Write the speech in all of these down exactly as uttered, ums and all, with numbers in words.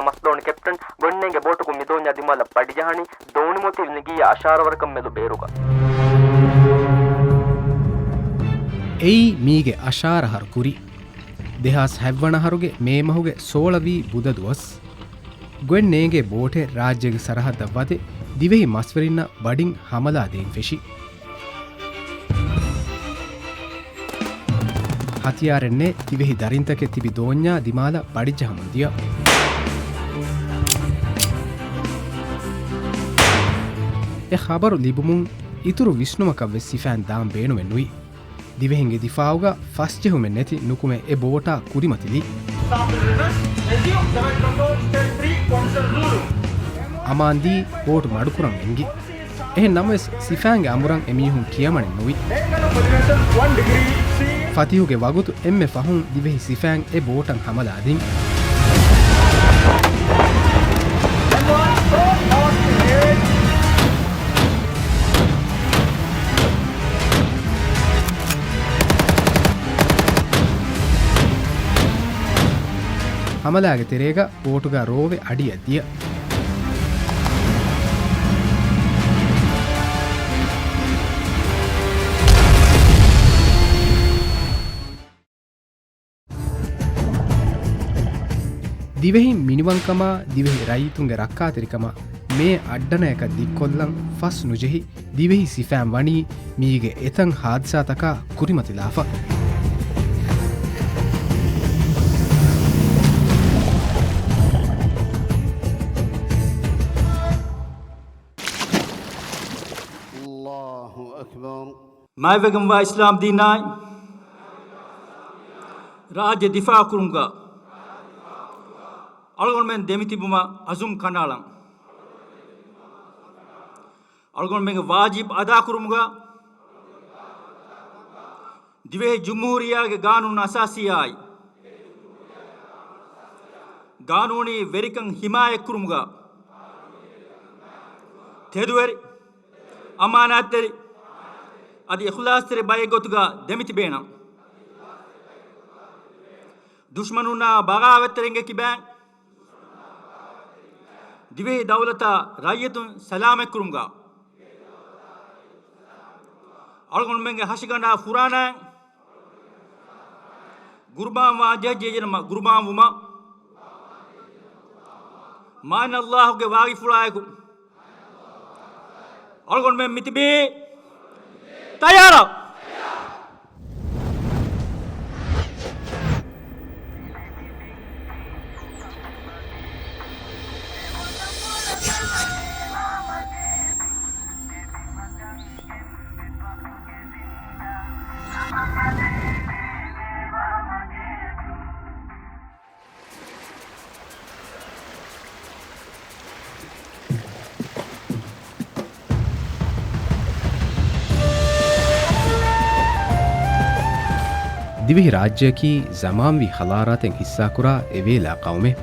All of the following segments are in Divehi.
މަސްދޯނި ކެޕްޓަން ގޮންނޭނގެ ބޯޓުކުން މިދޯންޏާ ދިމާލަށް ބަޑިޖަހަނީ ދޯނިމޮތީ ނެގިއްޔާ އަށާރަ ވަރަކަށް މެދު ބޭރުގަ. އެއީ މީގެ އަށާރަ އަހަރު ކުރި. ދެހާސް ހަތްވަނަ އަހަރުގެ މޭ މަހުގެ ސޯޅަ ވީ ބުދަ ދުވަސް. ގޮންނޭނގެ ބޯޓެއް ރާއްޖޭގެ ސަރަހައްދަށް ވަދެ ދިވެހި މަސްވެރިންނަށް ބަޑިން ހަމަލާ ދޭން ފެށި. ހަތިޔާރެއް ނެތް ދިވެހި ދަރިންތަކެއް ތިބި ދޯންޏާ ދިމާލަށް ބަޑިޖަހަމުން ދިޔަ. އެ ޚަބަރު ލިބުމުން އިތުރު ވިސްނުމަކަށް ވެސް ސިފައިން ދާން ބޭނުމެއް ނުވި. ދިވެހިންގެ ދިފާއުގަ ފަސްޖެހުމެއް ނެތި ނުކުމެ އެ ބޯޓާ ކުރިމަތިލި. އަމާންދީ ބޯޓު މަޑުކުރަން އެންގި. އެހެން ނަމަވެސް، ސިފައިންގެ އަމުރަށް އެމީހުން ކިޔަމަނެއް ނުވި. ފަތިހުގެ ވަގުތު އެންމެ ފަހުން ދިވެހި ސިފައިން އެ ބޯޓަށް ހަމަލާ ދިން. ހަމަލާގެ ތެރޭގަ ބޯޓުގަ ރޯވެ އަޑިއަށް ދިޔަ. ދިވެހި މިނިވަންކަމާ ދިވެހި ރައްޔިތުންގެ ރައްކާތެރިކަމަށް މޭ އައްޑަނަޔަކަށް ދިއްކޮށްލަން ފަސް ނުޖެހި، ދިވެހި ސިފައިން ވަނީ މީގެ އެތައް ހާދިސާތަކާ ކުރިމަތިލާފަ. އައްލާހު އަކްބަރު. މާތްވެގެންވާ އިސްލާމް ދީނާއި ރާއްޖެ ދިފާއުކުރުމުގަ އަޅުގަނޑުމެން ދެމިތިބުމަށް އަޒުމް ކަނޑައަޅަން. އަޅުގަނޑުމެންގެ ވާޖިބް އަދާކުރުމުގަ ދިވެހި ޖުމްހޫރިއްޔާގެ ގާނޫނު އަސާސީއާއި ގާނޫނީ ވެރިކަން ހިމާޔަތްކުރުމުގަ ތެދުވެރި، އަމާނާތްތެރި، އަދި އިޚްލާޞްތެރި ބައެއްގެ ގޮތުގަ ދެމިތިބޭނަން. ދުޝްމަނުންނާ ބަޣާވަތްތެރިންގެ ކިބައިން ދިވެހި ދައުލަތާ ރައްޔިތުން ސަލާމަތްކުރުމުގަ އަޅުގަނޑުމެންގެ ހަށިގަނޑާ ފުރާނައިން ގުރުބާންވާން ޖެހެއްޖެ ނަމަ ގުރުބާންވުމަށް މާތް ﷲ ގެ ވާގިފުޅާއެކު އަޅުގަނޑުމެން މިތިބީ ތައްޔާރަށް. ދިވެހި ރާއްޖެއަކީ ޒަމާންވީ ހަޟާރާތެއް ހިއްސާކުރާ އެވޭލާ ޤައުމެއް.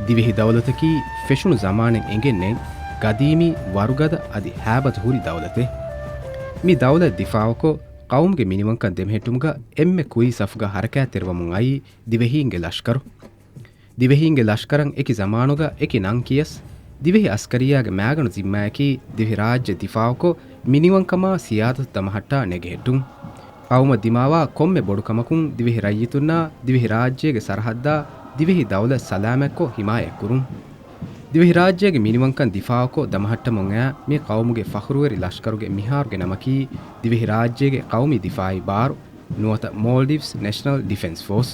ދިވެހި ދައުލަތަކީ ފެށުނު ޒަމާނެއް އެނގެން ނެތް ގަދީމީ، ވަރުގަދަ އަދި ހައިބަތު ހުރި ދައުލަތެއް. މި ދައުލަތް ދިފާއުކޮށް، ޤައުމުގެ މިނިވަންކަން ދެމެހެއްޓުމުގަ އެންމެ ކުރީ ސަފުގަ ހަރަކާތްތެރިވަމުން އައީ ދިވެހީންގެ ލަޝްކަރު. ދިވެހީންގެ ލަޝްކަރަށް އެކި ޒަމާނުގަ އެކި ނަން ކިޔަސް، ދިވެހި އަސްކަރިއްޔާގެ މައިގަނޑު ޒިންމާއަކީ ދިވެހި ރާއްޖެ ދިފާއުކޮށް، މިނިވަންކަމާ ސިޔާދަތު ދަމަހައްޓާ ނެގެހެއްޓުން. ޤައުމަށް ދިމާވާ ކޮންމެ ބޮޑު ކަމަކުން ދިވެހި ރައްޔިތުންނާ ދިވެހި ރާއްޖޭގެ ސަރަހައްދާ ދިވެހި ދައުލަތް ސަލާމަތްކޮށް ހިމާޔަތްކުރުން. ދިވެހިރާއްޖޭގެ މިނިވަންކަން ދިފާއުކޮށް ދަމަހައްޓަމުން އައި މި ޤައުމުގެ ފަޚުރުވެރި ލަޝްކަރުގެ މިހާރުގެ ނަމަކީ ދިވެހިރާއްޖޭގެ ޤައުމީ ދިފާއީ ބާރު، ނުވަތަ މޯލްޑިވްސް ނެޝަނަލް ޑިފެންސް ފޯސް.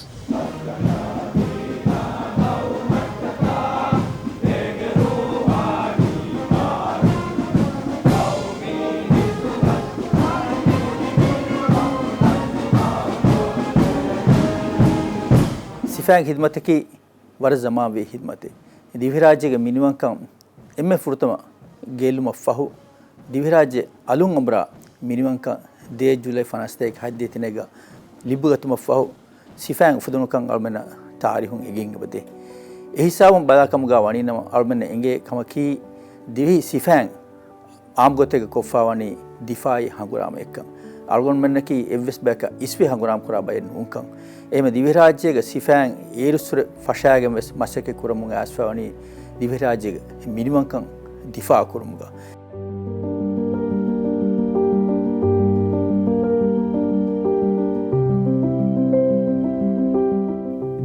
ސިފައިން ޚިދުމަތަކީ ވަރަށް ޒަމާންވީ ޚިދުމަތެއް. ދިވެހިރާއްޖޭގެ މިނިވަންކަން އެންމެ ފުރަތަމަ ގެއްލުމަށް ފަހު، ދިވެހިރާއްޖެ އަލުން އަނބުރާ މިނިވަންކަން ދޭއް ޖުލައި ފަނަސް ދޭއް ހަތްދިހަ ތިނެއްގަ ލިބިގަތުމަށް ފަހު، ސިފައިން އުފެދުނުކަން އަޅުމެންނަށް ތާރީހުން އެނގެން އެބަދޭ. އެ ހިސާބުން ބަލާކަމުގަ ވަނީނަމަ، އަޅުމެންނަށް އެނގޭ ކަމަކީ، ދިވެހި ސިފައިން އާއްމުގޮތެއްގަ ކޮށްފަވަނީ ދިފާއީ ހަނގުރާމައެއްކަން. އަޅުގަނޑުމެންނަކީ އެއްވެސް ބަޔަކަށް އިސްވެ ހަނގުރާމަ ކުރާ ބައެއް ނޫންކަން. އެހެން ދިވެހިރާއްޖޭގެ ސިފައިން އޭރުއްސުރެ ފަށާގެން ވެސް މަސައްކަތް ކުރަމުން އައިސްފައިވަނީ ދިވެހިރާއްޖޭގެ މިނިވަންކަން ދިފާއު ކުރުމުގަ.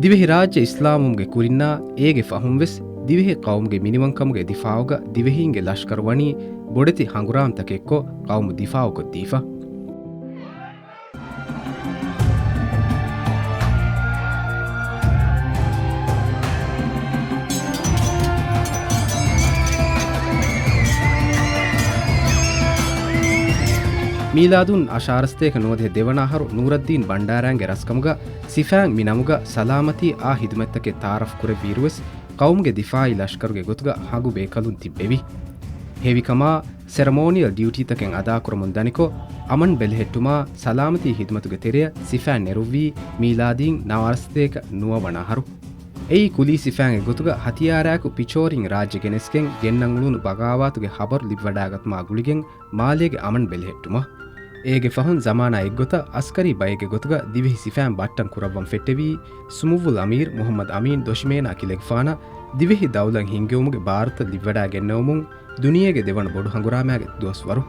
ދިވެހިރާއްޖެ އިސްލާމްވުމުގެ ކުރިންނާ އޭގެ ފަހުން ވެސް ދިވެހި ޤައުމުގެ މިނިވަންކަމުގެ ދިފާއުގަ ދިވެހީންގެ ލަޝްކަރު ވަނީ ބޮޑެތި ހަނގުރާމަތަކެއްކޮށް ޤައުމު ދިފާއުކޮށްދީފަ. މީލާދުން އަށާރަސަތޭކަ ނުވަދިހަ ދެވަނަ އަހަރު ނޫރައްދީން ބަންޑާރައިންގެ ރަސްކަމުގަ ސިފައިން މި ނަމުގަ ސަލާމަތީ އާ ހިދުމަތްތަކެއް ތައާރަފް ކުރެއްވިއިރުވެސް، ޤައުމުގެ ދިފާއީ ލަޝްކަރުގެ ގޮތުގަ ހަގު ބޭކަލުން ތިއްބެވި. ހެވިކަމާ، ސެރަމޯނިއަލް ޑިއުޓީތަކެއް އަދާކުރަމުން ދަނިކޮށް، އަމަން ބެލެހެއްޓުމާ، ސަލާމަތީ ހިދުމަތުގެ ތެރެއަށް ސިފައިން ނެރުއްވީ މީލާދީން ނަވާރަސަތޭކަ ނުވަ ވަނަ އަހަރު. އެއީ ކުލީ ސިފައިންގެ ގޮތުގަ ހަތިޔާރާއެކު ޕިޗޯރިން ރާއްޖެ ގެނެސްގެން ގެންނަން އުޅުނު ބަޣާވާތުގެ ޚަބަރު ލިބިވަޑާގަތުމާ ގުޅިގެން މާލޭގެ އަމަން ބެލެހެއްޓުމަށް. އޭގެ ފަހުން ޒަމާނާ އެއްގޮތަށް އަސްކަރީ ބައެއްގެ ގޮތުގަ ދިވެހި ސިފައިން ބައްޓަން ކުރައްވަން ފެއްޓެވީ ސުމުއްވުލް އަމީރު މުޙައްމަދު އަމީން ދޮށިމޭނާ ކިލެގެފާނަށް ދިވެހި ދައުލަތް ހިންގެވުމުގެ ބާރުތައް ލިބިވަޑާގެންނެވުމުން ދުނިޔޭގެ ދެވަނަ ބޮޑު ހަނގުރާމައިގެ ދުވަސްވަރު.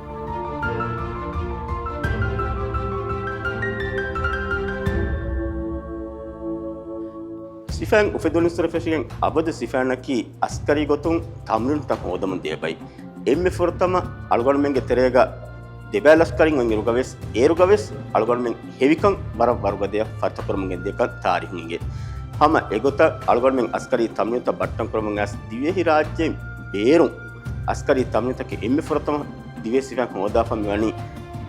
ސިފައިން އުފެދުނުއްސުރެ ފެށިގެން އަބަދު ސިފައިންނަކީ އަސްކަރީ ގޮތުން ތަމްރީނުތައް ހޯދަމުން ދިޔަ ބައި. އެންމެ ފުރަތަމަ އަޅުގަނޑުމެންގެ ތެރޭގަ ދެބައި ލަޝްކަރިން އޮތް އިރުގަވެސް، އޭރުގަވެސް އަޅުގަނޑުމެން ހެވިކަން ވަރަށް ވަރުގަދަޔަށް ފަރިތަކުރަމުން ގެންދިޔަކަން ތާރީހުން އިނގޭ. ހަމަ އެގޮތަށް އަޅުގަނޑުމެން އަސްކަރީ ތަމްރީނުތައް ބައްޓަން ކުރަމުން އައިސް ދިވެހިރާއްޖެ ބޭރުން އަސްކަރީ ތަމްރީނުތަކެއް އެންމެ ފުރަތަމަ ދިވެހި ސިފައިން ހޯދާފަ މިވަނީ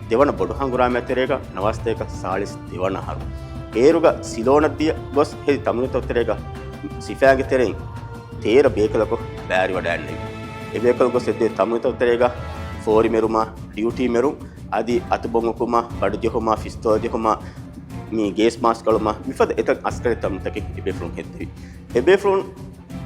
ދެވަނަ ބޮޑު ހަނގުރާމައިގެ ތެރޭގަ ނަވާރަސަތޭކަ ސާޅީސް ދެވަނަ އަހަރު. އޭރުގަ ސިލޯނަށް ދިޔަ ގޮސް ހެދި ތަމްރީނުތައް ތެރޭގަ ސިފައިންގެ ތެރެއިން ތޭރަ ބޭކަލަކު ބައިވެރިވަޑައިގެންނެވި. އެބޭކަލުން ގޮސް އެދޭ ތަމްރީނުތައް ތެރޭގަ ފޯރި މެރުމާ، ޑިއުޓީ މެރުން، އަދި އަތުބޮން އުކުމާ، ބަޑު ޖެހުމާ، ފިސްތޯލް ޖެހުމާ، މި ގޭސް މާސްކް އަޅުމާ، މިފަދަ އެތައް އަސްކަރީ ތަމްރީނުތަކެއް އެބޭފުޅުން ހެއްދެވި. އެބޭފުޅުން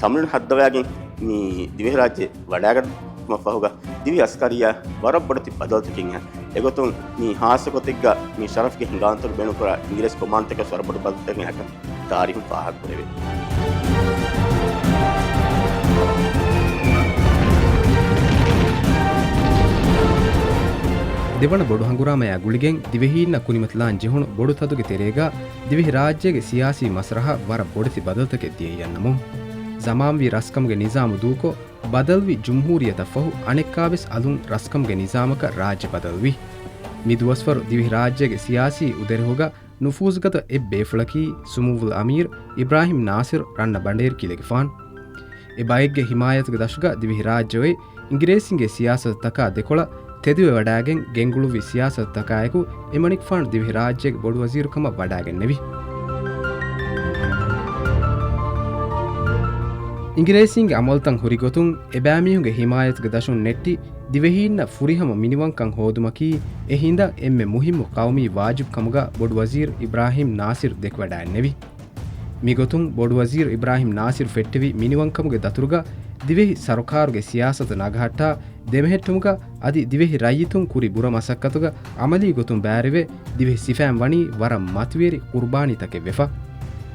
ތަމްރީނު ހައްދަވައިގެން މި ދިވެހިރާއްޖެ ވަޑައިގަންނަވާ ފަހުގަ ދިވެހި އަސްކަރިއްޔާ ވަރަށް ބޮޑެތި ބަދަލުތަކެއް އައި. އެގޮތުން މި ހާއްސަ ގޮތެއްގަ މި ޝަރަފްގެ ހިނގާންތަކު ބޭނުންކުރާ އިނގިރޭސި ކޮމާންތަކަށް ވަރަށް ބޮޑު ބަދަލުތަކެއް އައިކަން ތާރީހުން ފާހަގަކުރެވޭ. ދެވަނަ ބޮޑު ހަނގުރާމަޔާ ގުޅިގެން ދިވެހީންނަށް ކުނިމަތިލާން ޖެހުނު ބޮޑު ތަދުގެ ތެރޭގަ ދިވެހިރާއްޖޭގެ ސިޔާސީ މަސްރަހަ ވަރަށް ބޮޑެތި ބަދަލުތަކެއް ދިޔައީ އަންނަމުން. ޒަމާންވީ ރަސްކަމުގެ ނިޒާމު ދޫކޮށް، ބަދަލުވި ޖުމްހޫރިއްޔަތަށްފަހު އަނެއްކާވެސް އަލުން ރަސްކަމުގެ ނިޒާމަކަށް ރާއްޖެ ބަދަލުވި. މި ދުވަސްވަރު ދިވެހިރާއްޖޭގެ ސިޔާސީ އުދަރެހުގަ ނުފޫޒުގަދަ އެއް ބޭފުޅަކީ ސުމުއްވުލް އަމީރު އިބްރާހިމް ނާސިރު ރަންނަ ބަނޑޭރު ކިލެގެފާނު. އެ ބައެއްގެ ހިމާޔަތުގެ ދަށުގަ ދިވެހިރާއްޖެ އޮތް އިނގިރޭސިންގެ ސިޔާސަތުތަކާ ދެކޮޅަށް ތެދުވެވަޑައިގެން ގެންގުޅުއްވި ސިޔާސަތުތަކާއެކު އެމަނިކުފާނު ދިވެހިރާއްޖޭގެ ބޮޑުވަޒީރުކަމަށް ވަޑައިގެންނެވި. އިނގިރޭސީންގެ އަމަލުތައް ހުރިގޮތުން އެބައިމީހުންގެ ހިމާޔަތުގެ ދަށުން ނެއްޓި ދިވެހީންނަށް ފުރިހަމަ މިނިވަންކަން ހޯދުމަކީ އެ ހިނދަށް އެންމެ މުހިއްމު ޤައުމީ ވާޖިބު ކަމުގަ ބޮޑުވަޒީރު އިބްރާހިމް ނާސިރު ދެކިވަޑައިގެންނެވި. މިގޮތުން ބޮޑުވަޒީރު އިބްރާހިމް ނާސިރު ފެއްޓެވި މިނިވަންކަމުގެ ދަތުރުގަ ދިވެހި ސަރުކާރުގެ ސިޔާސަތު ނަގަހައްޓާ ދެމެހެއްޓުމުގަ އަދި ދިވެހި ރައްޔިތުން ކުރި ބުރަ މަސައްކަތުގަ އަމަލީ ގޮތުން ބައިވެރިވެ، ދިވެހި ސިފައިން ވަނީ ވަރަށް މަތިވެރި ޤުރުބާނީތަކެއް ވެފަ.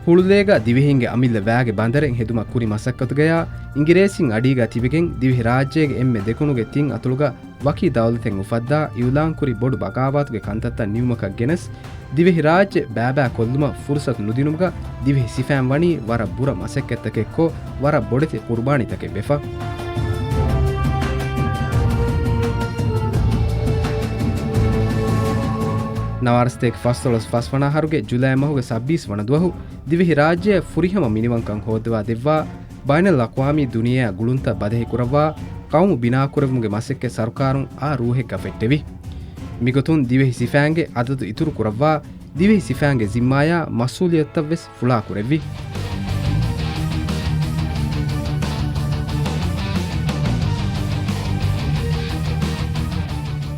ހުޅުލޭގަ ދިވެހީންގެ އަމިއްލަ ވައިގެ ބަނދަރެއް ހެދުމަށް ކުރި މަސައްކަތުގަޔާ އިނގިރޭސިން އަޑީގަ ތިބެގެން ދިވެހިރާއްޖޭގެ އެންމެ ދެކުނުގެ ތިން އަތޮޅުގަ ވަކި ދައުލަތެއް އުފައްދާ އިއުލާންކުރި ބޮޑު ބަޣާވާތުގެ ކަންތައްތައް ނިމުމަކަށް ގެނެސް، ދިވެހިރާއްޖެ ބައިބައި ކޮށްލުމަށް ފުރުސަތު ނުދިނުމުގަ ދިވެހި ސިފައިން ވަނީ ވަރަށް ބުރަ މަސައްކަތްތަކެއްކޮށް، ވަރަށް ބޮޑެތި ޤުރުބާނީތަކެއް ވެފަ. ނަވާރަސަތޭކަ ފަސްދޮޅަސް ފަސްވަނަ އަހަރުގެ ޖުލައި މަހުގެ ސައްބީސް ވަނަ ދުވަހު ދިވެހިރާއްޖެއަށް ފުރިހަމަ މިނިވަންކަން ހޯއްދަވާ ދެއްވާ ބައިނަލްއަޤްވާމީ ދުނިޔެއާ ގުޅުންތައް ބަދަހިކުރައްވާ، ޤައުމު ބިނާކުރެއްވުމުގެ މަސައްކަތް ސަރުކާރުން އާ ރޫހެއްގަ ފެއްޓެވި. މިގޮތުން ދިވެހި ސިފައިންގެ އަދަދު އިތުރު ކުރައްވާ، ދިވެހި ސިފައިންގެ ޒިންމާޔާ މަސްއޫލިއްޔަތުތައް ވެސް ފުޅާކުރެއްވި.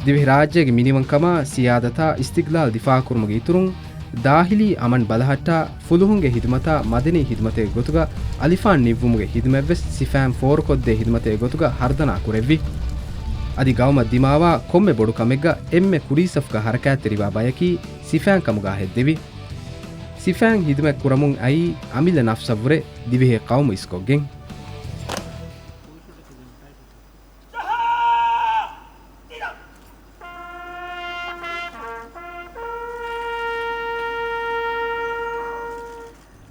ދިވެހިރާއްޖޭގެ މިނިވަންކަމާ، ސިޔާދަތާ، އިސްތިޤްލާލް ދިފާޢުކުރުމުގެ އިތުރުން، ދާޚިލީ އަމަން ބަލަހައްޓާ، ފުލުހުންގެ ހިދުމަތާ މަދަނީ ހިދުމަތެއްގެ ގޮތުގަ އަލިފާން ނިއްވުމުގެ ހިދުމަތްވެސް ސިފައިން ފޯރުކޮށްދޭ ހިދުމަތެއްގެ ގޮތުގަ ހަރުދަނާ ކުރެއްވި. އަދި ގައުމަށް ދިމާވާ ކޮންމެ ބޮޑު ކަމެއްގަ އެންމެ ކުރީސަފުގަ ހަރަކާތްތެރިވާ ބަޔަކީ ސިފައިން ކަމުގަ ހެއްދެވި. ސިފައިން ހިދުމަތް ކުރަމުން އައީ އަމިއްލަ ނަފްސަށްވުރެ ދިވެހި ޤައުމު އިސްކޮށްގެން.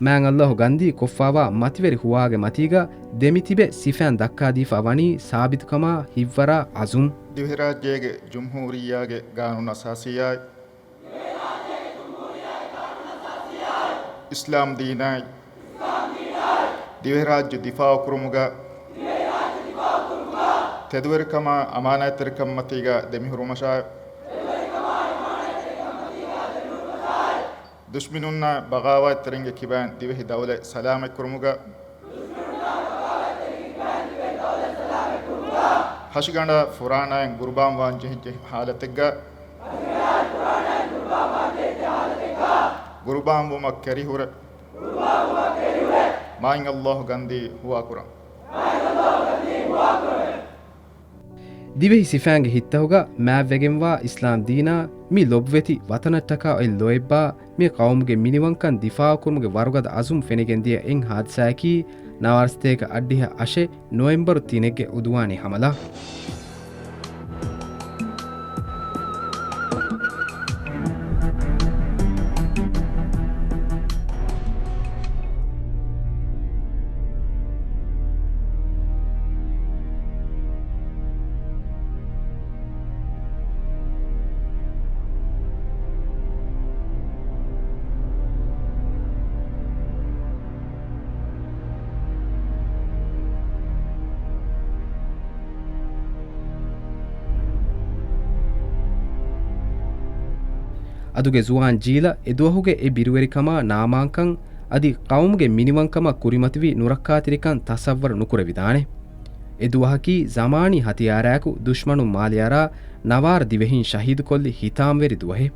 މާތް ﷲ ގަންދީ ކޮށްފާވާ މަތިވެރި ހުވާގެ މަތީގަ ދެމިތިބެ ސިފައިން ދައްކާދީފާ ވަނީ ސާބިތުކަމާ ހިއްވަރާ އަޒުމް. ދިވެހިރާއްޖޭގެ ޖުމްހޫރިއްޔާގެ ގާނޫނުއަސާސީއާއި، އިސްލާމް ދީނާއި، ދިވެހިރާއްޖެ ދިފާޢުކުރުމުގަ، ތެދުވެރިކަމާ އަމާނާތްތެރިކަންމަތީގަ ދެމިހުރުމަށާއި، ދުޝްމިނުންނާ ބަޣާވާތްތެރިންގެ ކިބައިން ދިވެހި ދައުލަތް ސަލާމަތްކުރުމުގަ، ހަށިގަނޑާ ފުރާނައިން ގުރުބާންވާން ޖެހިއްޖެ ހާލަތެއްގަ، ގުރުބާންވުމަށް ކެރިހުރެ، މާތް ﷲ ގަންދީ ހުވާކުރަން. ދިވެހި ސިފައިންގެ ހިތްތަހުގަ މާތްވެގެންވާ އިސްލާމް ދީނާ މި ލޮބުވެތި ވަތަނަށްޓަކާ އޮތް ލޯތްބާ މި ޤައުމުގެ މިނިވަންކަން ދިފާޢުކުރުމުގެ ވަރުގަދަ އަޒުމް ފެނިގެންދިޔަ އެއް ހާދިސާއަކީ ނަވާރަ ސަތޭކަ އަށްޑިހަ އަށެއް ނޮވެމްބަރު ތިނެއްގެ އުދުވާނީ ހަމަލާ. އަދުގެ ޒުވާން ޖީލަށް އެދުވަހުގެ އެ ބިރުވެރިކަމާ ނާމާންކަން އަދި ޤައުމުގެ މިނިވަންކަމަށް ކުރިމަތިވި ނުރައްކާތެރިކަން ތަޞައްވަރު ނުކުރެވިދާނެ. އެ ދުވަހަކީ ޒަމާނީ ހަތިޔާރާއެކު ދުޝްމަނުން މާލެއަރާ ނަވާރަ ދިވެހިން ޝަހީދުކޮށްލި ހިތާމަވެރި ދުވަހެއް.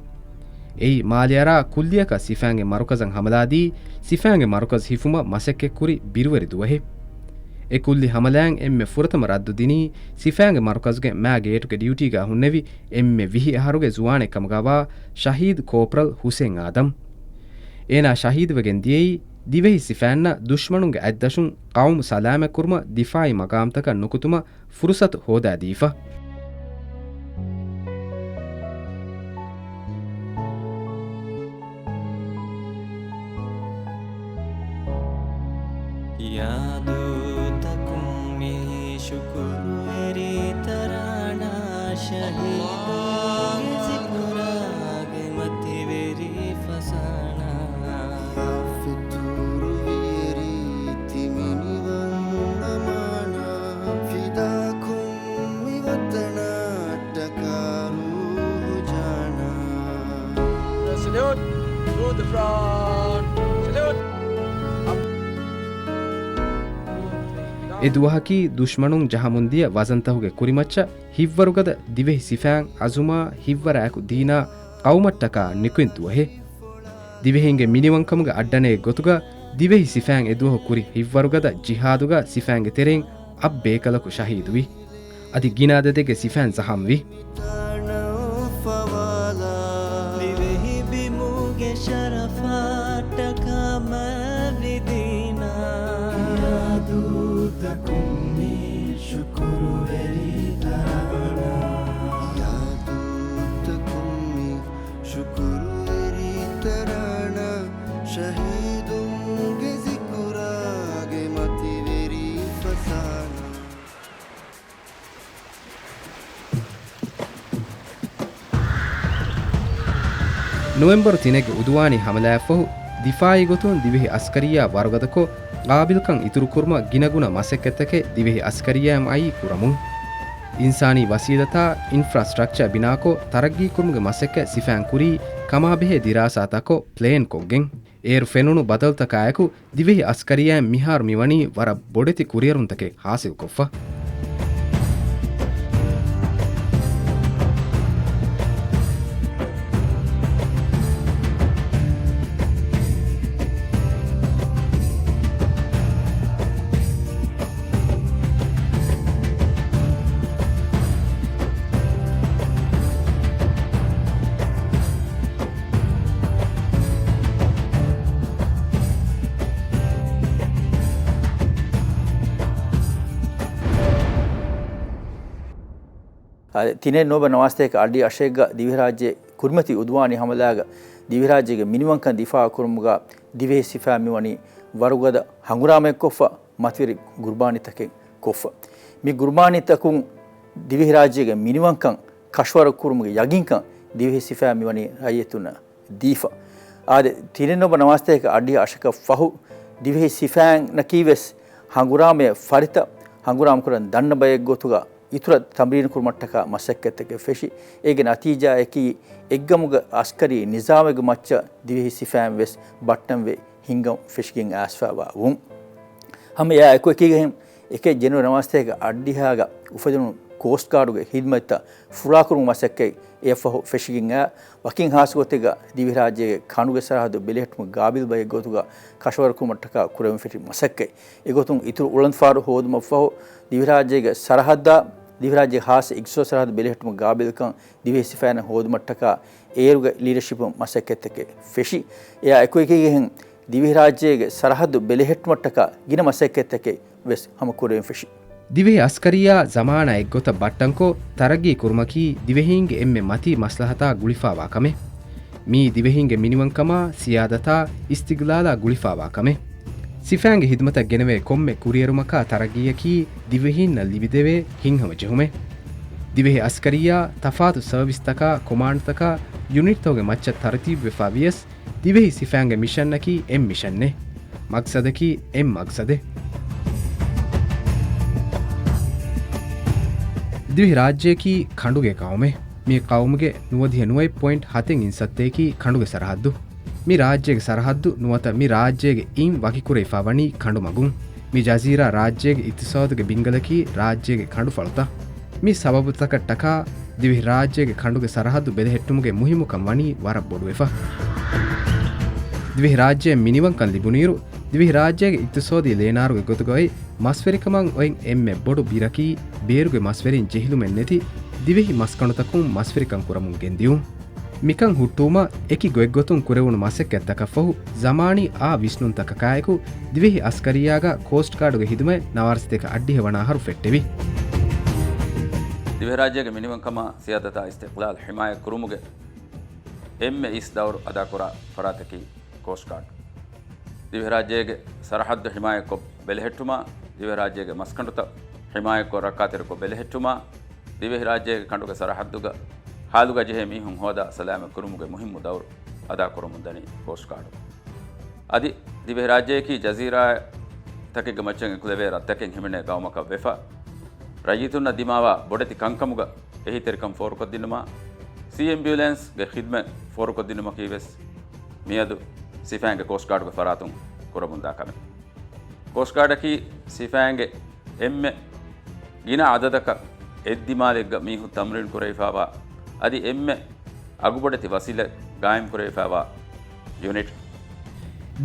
އެއީ މާލެއަރާ ކުއްލިއަކަށް ސިފައިންގެ މަރުކަޒަށް ހަމަލާދީ، ސިފައިންގެ މަރުކަޒު ހިފުމަށް މަސައްކަތްކުރި ބިރުވެރި ދުވަހެއް. އެ ކުއްލި ހަމަލާއިން އެންމެ ފުރަތަމަ ރައްދު ދިނީ ސިފައިންގެ މަރުކަޒުގެ މާ ގޭޓުގެ ޑިއުޓީގަ ހުންނެވި އެންމެ ވިހި އަހަރުގެ ޒުވާނެއް ކަމުގަވާ ޝަހީދު ކޯޕްރަލް ހުސެން އާދަމް. އޭނާ ޝަހީދުވެގެން ދިޔައީ ދިވެހި ސިފައިންނަށް ދުޝްމަނުންގެ އަތްދަށުން ޤައުމު ސަލާމަތްކުރުމަށް ދިފާޢީ މަގާމްތަކަށް ނުކުތުމަށް ފުރުސަތު ހޯދާދީފަ. ޔާދުތަކުން މި ޝުކުރުވެރި ތަރާނާ ޝަހީދުންގެ ޒިކުރާގެ މަތިވެރި ފަސާނާ. ފިތުރުވިޔަރީ ތިމިނިވަން އަމާނާ. ފިދާކޮށް މި ވަތަނަށްޓަކާ ރޫހު ޖާނާ. Salute to the front. Salute. އެ ދުވަހަކީ ދުޝްމަނުން ޖަހަމުންދިޔަ ވަޒަންތަހުގެ ކުރިމައްޗަށް ހިއްވަރުގަދަ ދިވެހި ސިފައިން އަޒުމާ ހިއްވަރާއެކު ދީނާ ޤައުމަށްޓަކާ ނިކުތް ދުވަހެއް. ދިވެހިންގެ މިނިވަންކަމުގެ އައްޑަނެއް ގޮތުގަ ދިވެހި ސިފައިން އެދުވަހު ކުރި ހިއްވަރުގަދަ ޖިހާދުގަ ސިފައިންގެ ތެރެއިން އަށް ބޭކަލަކު ޝަހީދުވި. އަދި ގިނަ އަދަދެއްގެ ސިފައިން ޒަހަމްވި. ދިވެހި ބިމުގެ ޝަރަފަށްޓަކާ މާތްވި ދީނާ. ޔާދުތަކުން މި ޝުކުރުވެރި ތަރާނާ. ޔާދުތަކުން މި ޝުކުރުވެރި ތަރާނާ، ޝަހީދުންގެ ޒިކުރާގެ މަތިވެރި ފަސާނާ. ނޮވެމްބަރު ތިނެއްގެ އުދުވާނީ ހަމަލާއަށްފަހު، ދިފާޢީ ގޮތުން ދިވެހި އަސްކަރިއްޔާ ވަރުގަދަކޮށް، ޤާބިލްކަން އިތުރުކުރުމަށް ގިނަގުނަ މަސައްކަތްތަކެއް ދިވެހި އަސްކަރިއްޔާއިން އައީ ކުރަމުން. އިންސާނީ ވަސީލަތާ އިންފްރާސްޓްރަކްޗާ ބިނާކޮށް، ތަރައްގީކުރުމުގެ މަސައްކަތް ސިފައިން ކުރީ ކަމާބެހޭ ދިރާސާތަކޮށް ޕްލޭން ކޮށްގެން. އޭރު ފެނުނު ބަދަލުތަކާއެކު، ދިވެހި އަސްކަރިއްޔާއިން މިހާރު މިވަނީ ވަރަށް ބޮޑެތި ކުރިއެރުންތަކެއް ހާސިލްކޮށްފަ. އާދެ، ތިނެއް ނުވަ ނަވާސްތޭކަ އަށްޑިހަ އަށެއްގަ ދިވެހިރާއްޖެ ކުރިމަތި އުދުވާނީ ހަމަލާގަ ދިވެހިރާއްޖޭގެ މިނިވަންކަން ދިފާއުކުރުމުގަ ދިވެހި ސިފައިން މިވަނީ ވަރުގަދަ ހަނގުރާމައެއްކޮށްފަ، މަތިވެރި ގުރުބާނީތަކެއް ކޮށްފަ. މި ގުރުބާނީތަކުން ދިވެހިރާއްޖޭގެ މިނިވަންކަން ކަށަވަރު ކުރުމުގެ ޔަގީންކަން ދިވެހި ސިފައިން މިވަނީ ރައްޔިތުންނަށް ދީފަ. އާދެ، ތިނެއް ނުވަ ނަވާސްތޭކަ އަށްޑިހަ އަށަކަށް ފަހު ދިވެހި ސިފައިންނަކީވެސް ހަނގުރާމަޔަށް ފަރިތަ ހަނގުރާމަކުރަން ދަންނަ ބައެއްގޮތުގަ އިތުރަށް ތަމްރީނުކުރުމަށްޓަކާ މަސައްކަތްތަކެއް ފެށި، އޭގެ ނަތީޖާއަކީ އެއްގަމުގެ އަސްކަރީ ނިޒާމެއްގެ މައްޗަށް ދިވެހި ސިފައިން ވެސް ބައްޓަންވެ ހިންގަން ފެށިގެން އައިސްފައިވާ ވުން. ހަމަ އެއާ އެކުއެކީގަހެން އެކެއް ޖެނުއަރީ ނަވާސްތޭކަ އަށްޑިހައިގަ އުފެދުނު ކޯސްޓް ގާޑުގެ ހިދުމަތްތައް ފުޅާކުރުމުގެ މަސައްކަތް އެއަށްފަހު ފެށިގެން އައި، ވަކިން ހާސް ގޮތެއްގަ ދިވެހިރާއްޖޭގެ ކަނޑުގެ ސަރަހައްދު ބެލެހެއްޓުމަށް ގާބިލް ބައެއްގެ ގޮތުގަ ކަށަވަރުކުރުމަށްޓަކާ ކުރެވެން ފެށި މަސައްކަތް. އެގޮތުން އިތުރު އުޅަނދުފާރު ހޯދުމަށްފަހު ދިވެހިރާއްޖޭގެ ސަރަހައްދާ، ދިވެހިރާއްޖޭގެ ހާއްސަ އިގްޒޯ ސަރަހައްދު ބެލެހެއްޓުމަށް ގާބިލްކަން ދިވެހި ސިފައިން ހޯދުމަށްޓަކާ އޭރުގެ ލީޑަޝިޕުން މަސައްކަތްތަކެއް ފެށި. އެއާ އެކުއެކީގެހެން ދިވެހިރާއްޖޭގެ ސަރަހައްދު ބެލެހެއްޓުމަށްޓަކާ ގިނަ މަސައްކަތްތަކެއް ވެސް ހަމަ ކުރެވެން ފެށި. ދިވެހި އަސްކަރިއްޔާ ޒަމާނާ އެއްގޮތަށް ބައްޓަންކޮށް، ތަރައްގީ ކުރުމަކީ ދިވެހީންގެ އެންމެ މަތީ މަސްލަހަތާ ގުޅިފާވާ ކަމެއް. މިއީ ދިވެހީންގެ މިނިވަންކަމާ، ސިޔާދަތާ، އިސްތިގްލާލާ ގުޅިފާވާ ކަމެއް. ސިފައިންގެ ހިދުމަތަށް ގެނެވޭ ކޮންމެ ކުރިއެރުމަކާ ތަރައްގީއަކީ ދިވެހީންނަށް ލިބިދެވޭ ހިތްހަމަޖެހުމެއް. ދިވެހި އަސްކަރިއްޔާ ތަފާތު ސަރވިސްތަކާ، ކޮމާންޑްތަކާ، ޔުނިޓްތަކުގެ މައްޗަށް ތަރުތީބުވެފާ ވިޔަސް، ދިވެހި ސިފައިންގެ މިޝަންއަކީ އެއް މިޝަންއެއް، މަގްސަދަކީ އެއް މަގްސަދެއް. ދިވެހި ރާއްޖެއަކީ ކަނޑުގެ ޤައުމެއް. މި ޤައުމުގެ ނުވަދިހަ ނުވައެއް ޕޮއިންޓް ހަތެއް އިންސައްތައަކީ ކަނޑުގެ ސަރަހައްދު. މި ރާއްޖޭގެ ސަރަހައްދު ނުވަތަ މި ރާއްޖޭގެ އިން ވަކިކުރެވިފާ ވަނީ ކަނޑުމަގުން. މި ޖަޒީރާ ރާއްޖޭގެ އިޤްތިޞާދުގެ ބިންގަލަކީ ރާއްޖޭގެ ކަނޑުފަޅުތައް. މި ސަބަބުތަކަށްޓަކާ ދިވެހިރާއްޖޭގެ ކަނޑުގެ ސަރަހައްދު ބެލެހެއްޓުމުގެ މުހިއްމުކަން ވަނީ ވަރަށް ބޮޑުވެފަ. ދިވެހިރާއްޖެއަށް މިނިވަންކަން ލިބުނުއިރު، ދިވެހިރާއްޖޭގެ އިޤްތިޞާދީ ލޭނާރުގެ ގޮތުގައި މަސްވެރިކަމަށް އޮތް އެންމެ ބޮޑު ބިރަކީ ބޭރުގެ މަސްވެރިން ޖެހިލުމެއްނެތި ދިވެހި މަސްކަނޑުތަކުން މަސްވެރިކަން ކުރަމުން ގެންދިއުން. މިކަން ހުއްޓުވުމަށް އެކި ގޮތްގޮތުން ކުރެވުނު މަސައްކަތްތަކަށްފަހު، ޒަމާނީ އާ ވިސްނުންތަކަކާއެކު، ދިވެހި އަސްކަރިއްޔާގަ ކޯސްޓް ގާޑުގެ ހިދުމަތް ނަވާރަސަތޭކަ އަށްޑިހަ ވަނަ އަހަރު ފެއްޓެވި. ދިވެހިރާއްޖޭގެ މިނިވަންކަމާ ސިޔާދަތާ އިސްތިޤްލާލް ޙިމާޔަތް ކުރުމުގެ އެންމެ އިސް ދައުރު އަދާކުރާ ފަރާތަކީ ކޯސްޓް ގާޑް. ދިވެހިރާއްޖޭގެ ސަރަހައްދު ޙިމާޔަތްކޮށް ބެލެހެއްޓުމާ، ދިވެހިރާއްޖޭގެ މަސްކަނޑުތައް ޙިމާޔަތްކޮށް ރައްކާތެރިކޮށް ބެލެހެއްޓުމާ، ދިވެހިރާއްޖޭގެ ކަނޑުގެ ސަރަހައްދުގަ ހާލުގަ ޖެހޭ މީހުން ހޯދާ ސަލާމަތް ކުރުމުގެ މުހިއްމު ދައުރު އަދާކުރަމުންދަނީ ކޯސްޓް ގާޑު. އަދި ދިވެހިރާއްޖެއަކީ ޖަޒީރާތަކެއްގެ މައްޗަށް އެކުލެވޭ ރަށްތަކެއް ހިމެނޭ ޤައުމަކަށް ވެފަ، ރައްޔިތުންނަށް ދިމާވާ ބޮޑެތި ކަންކަމުގަ އެހީތެރިކަން ފޯރުކޮށްދިނުމާ، ސީ އެމްބިއުލެންސްގެ ޚިދްމަތް ފޯރުކޮށްދިނުމަކީވެސް މިއަދު ސިފައިންގެ ކޯސްޓް ގާޑުގެ ފަރާތުން ކުރަމުންދާ ކަމެއް. ކޯސްޓް ގާޑަކީ ސިފައިންގެ އެންމެ ގިނަ އަދަދަކަށް އެއްދިމާލެއްގަ މީހުން ތަމްރީން ކުރެވިފާވާ، އަދި އެންމެ އަގުބޮޑެތި ވަސީލަތް ގާއިމް ކުރެވިފާވާ ޔުނިޓް.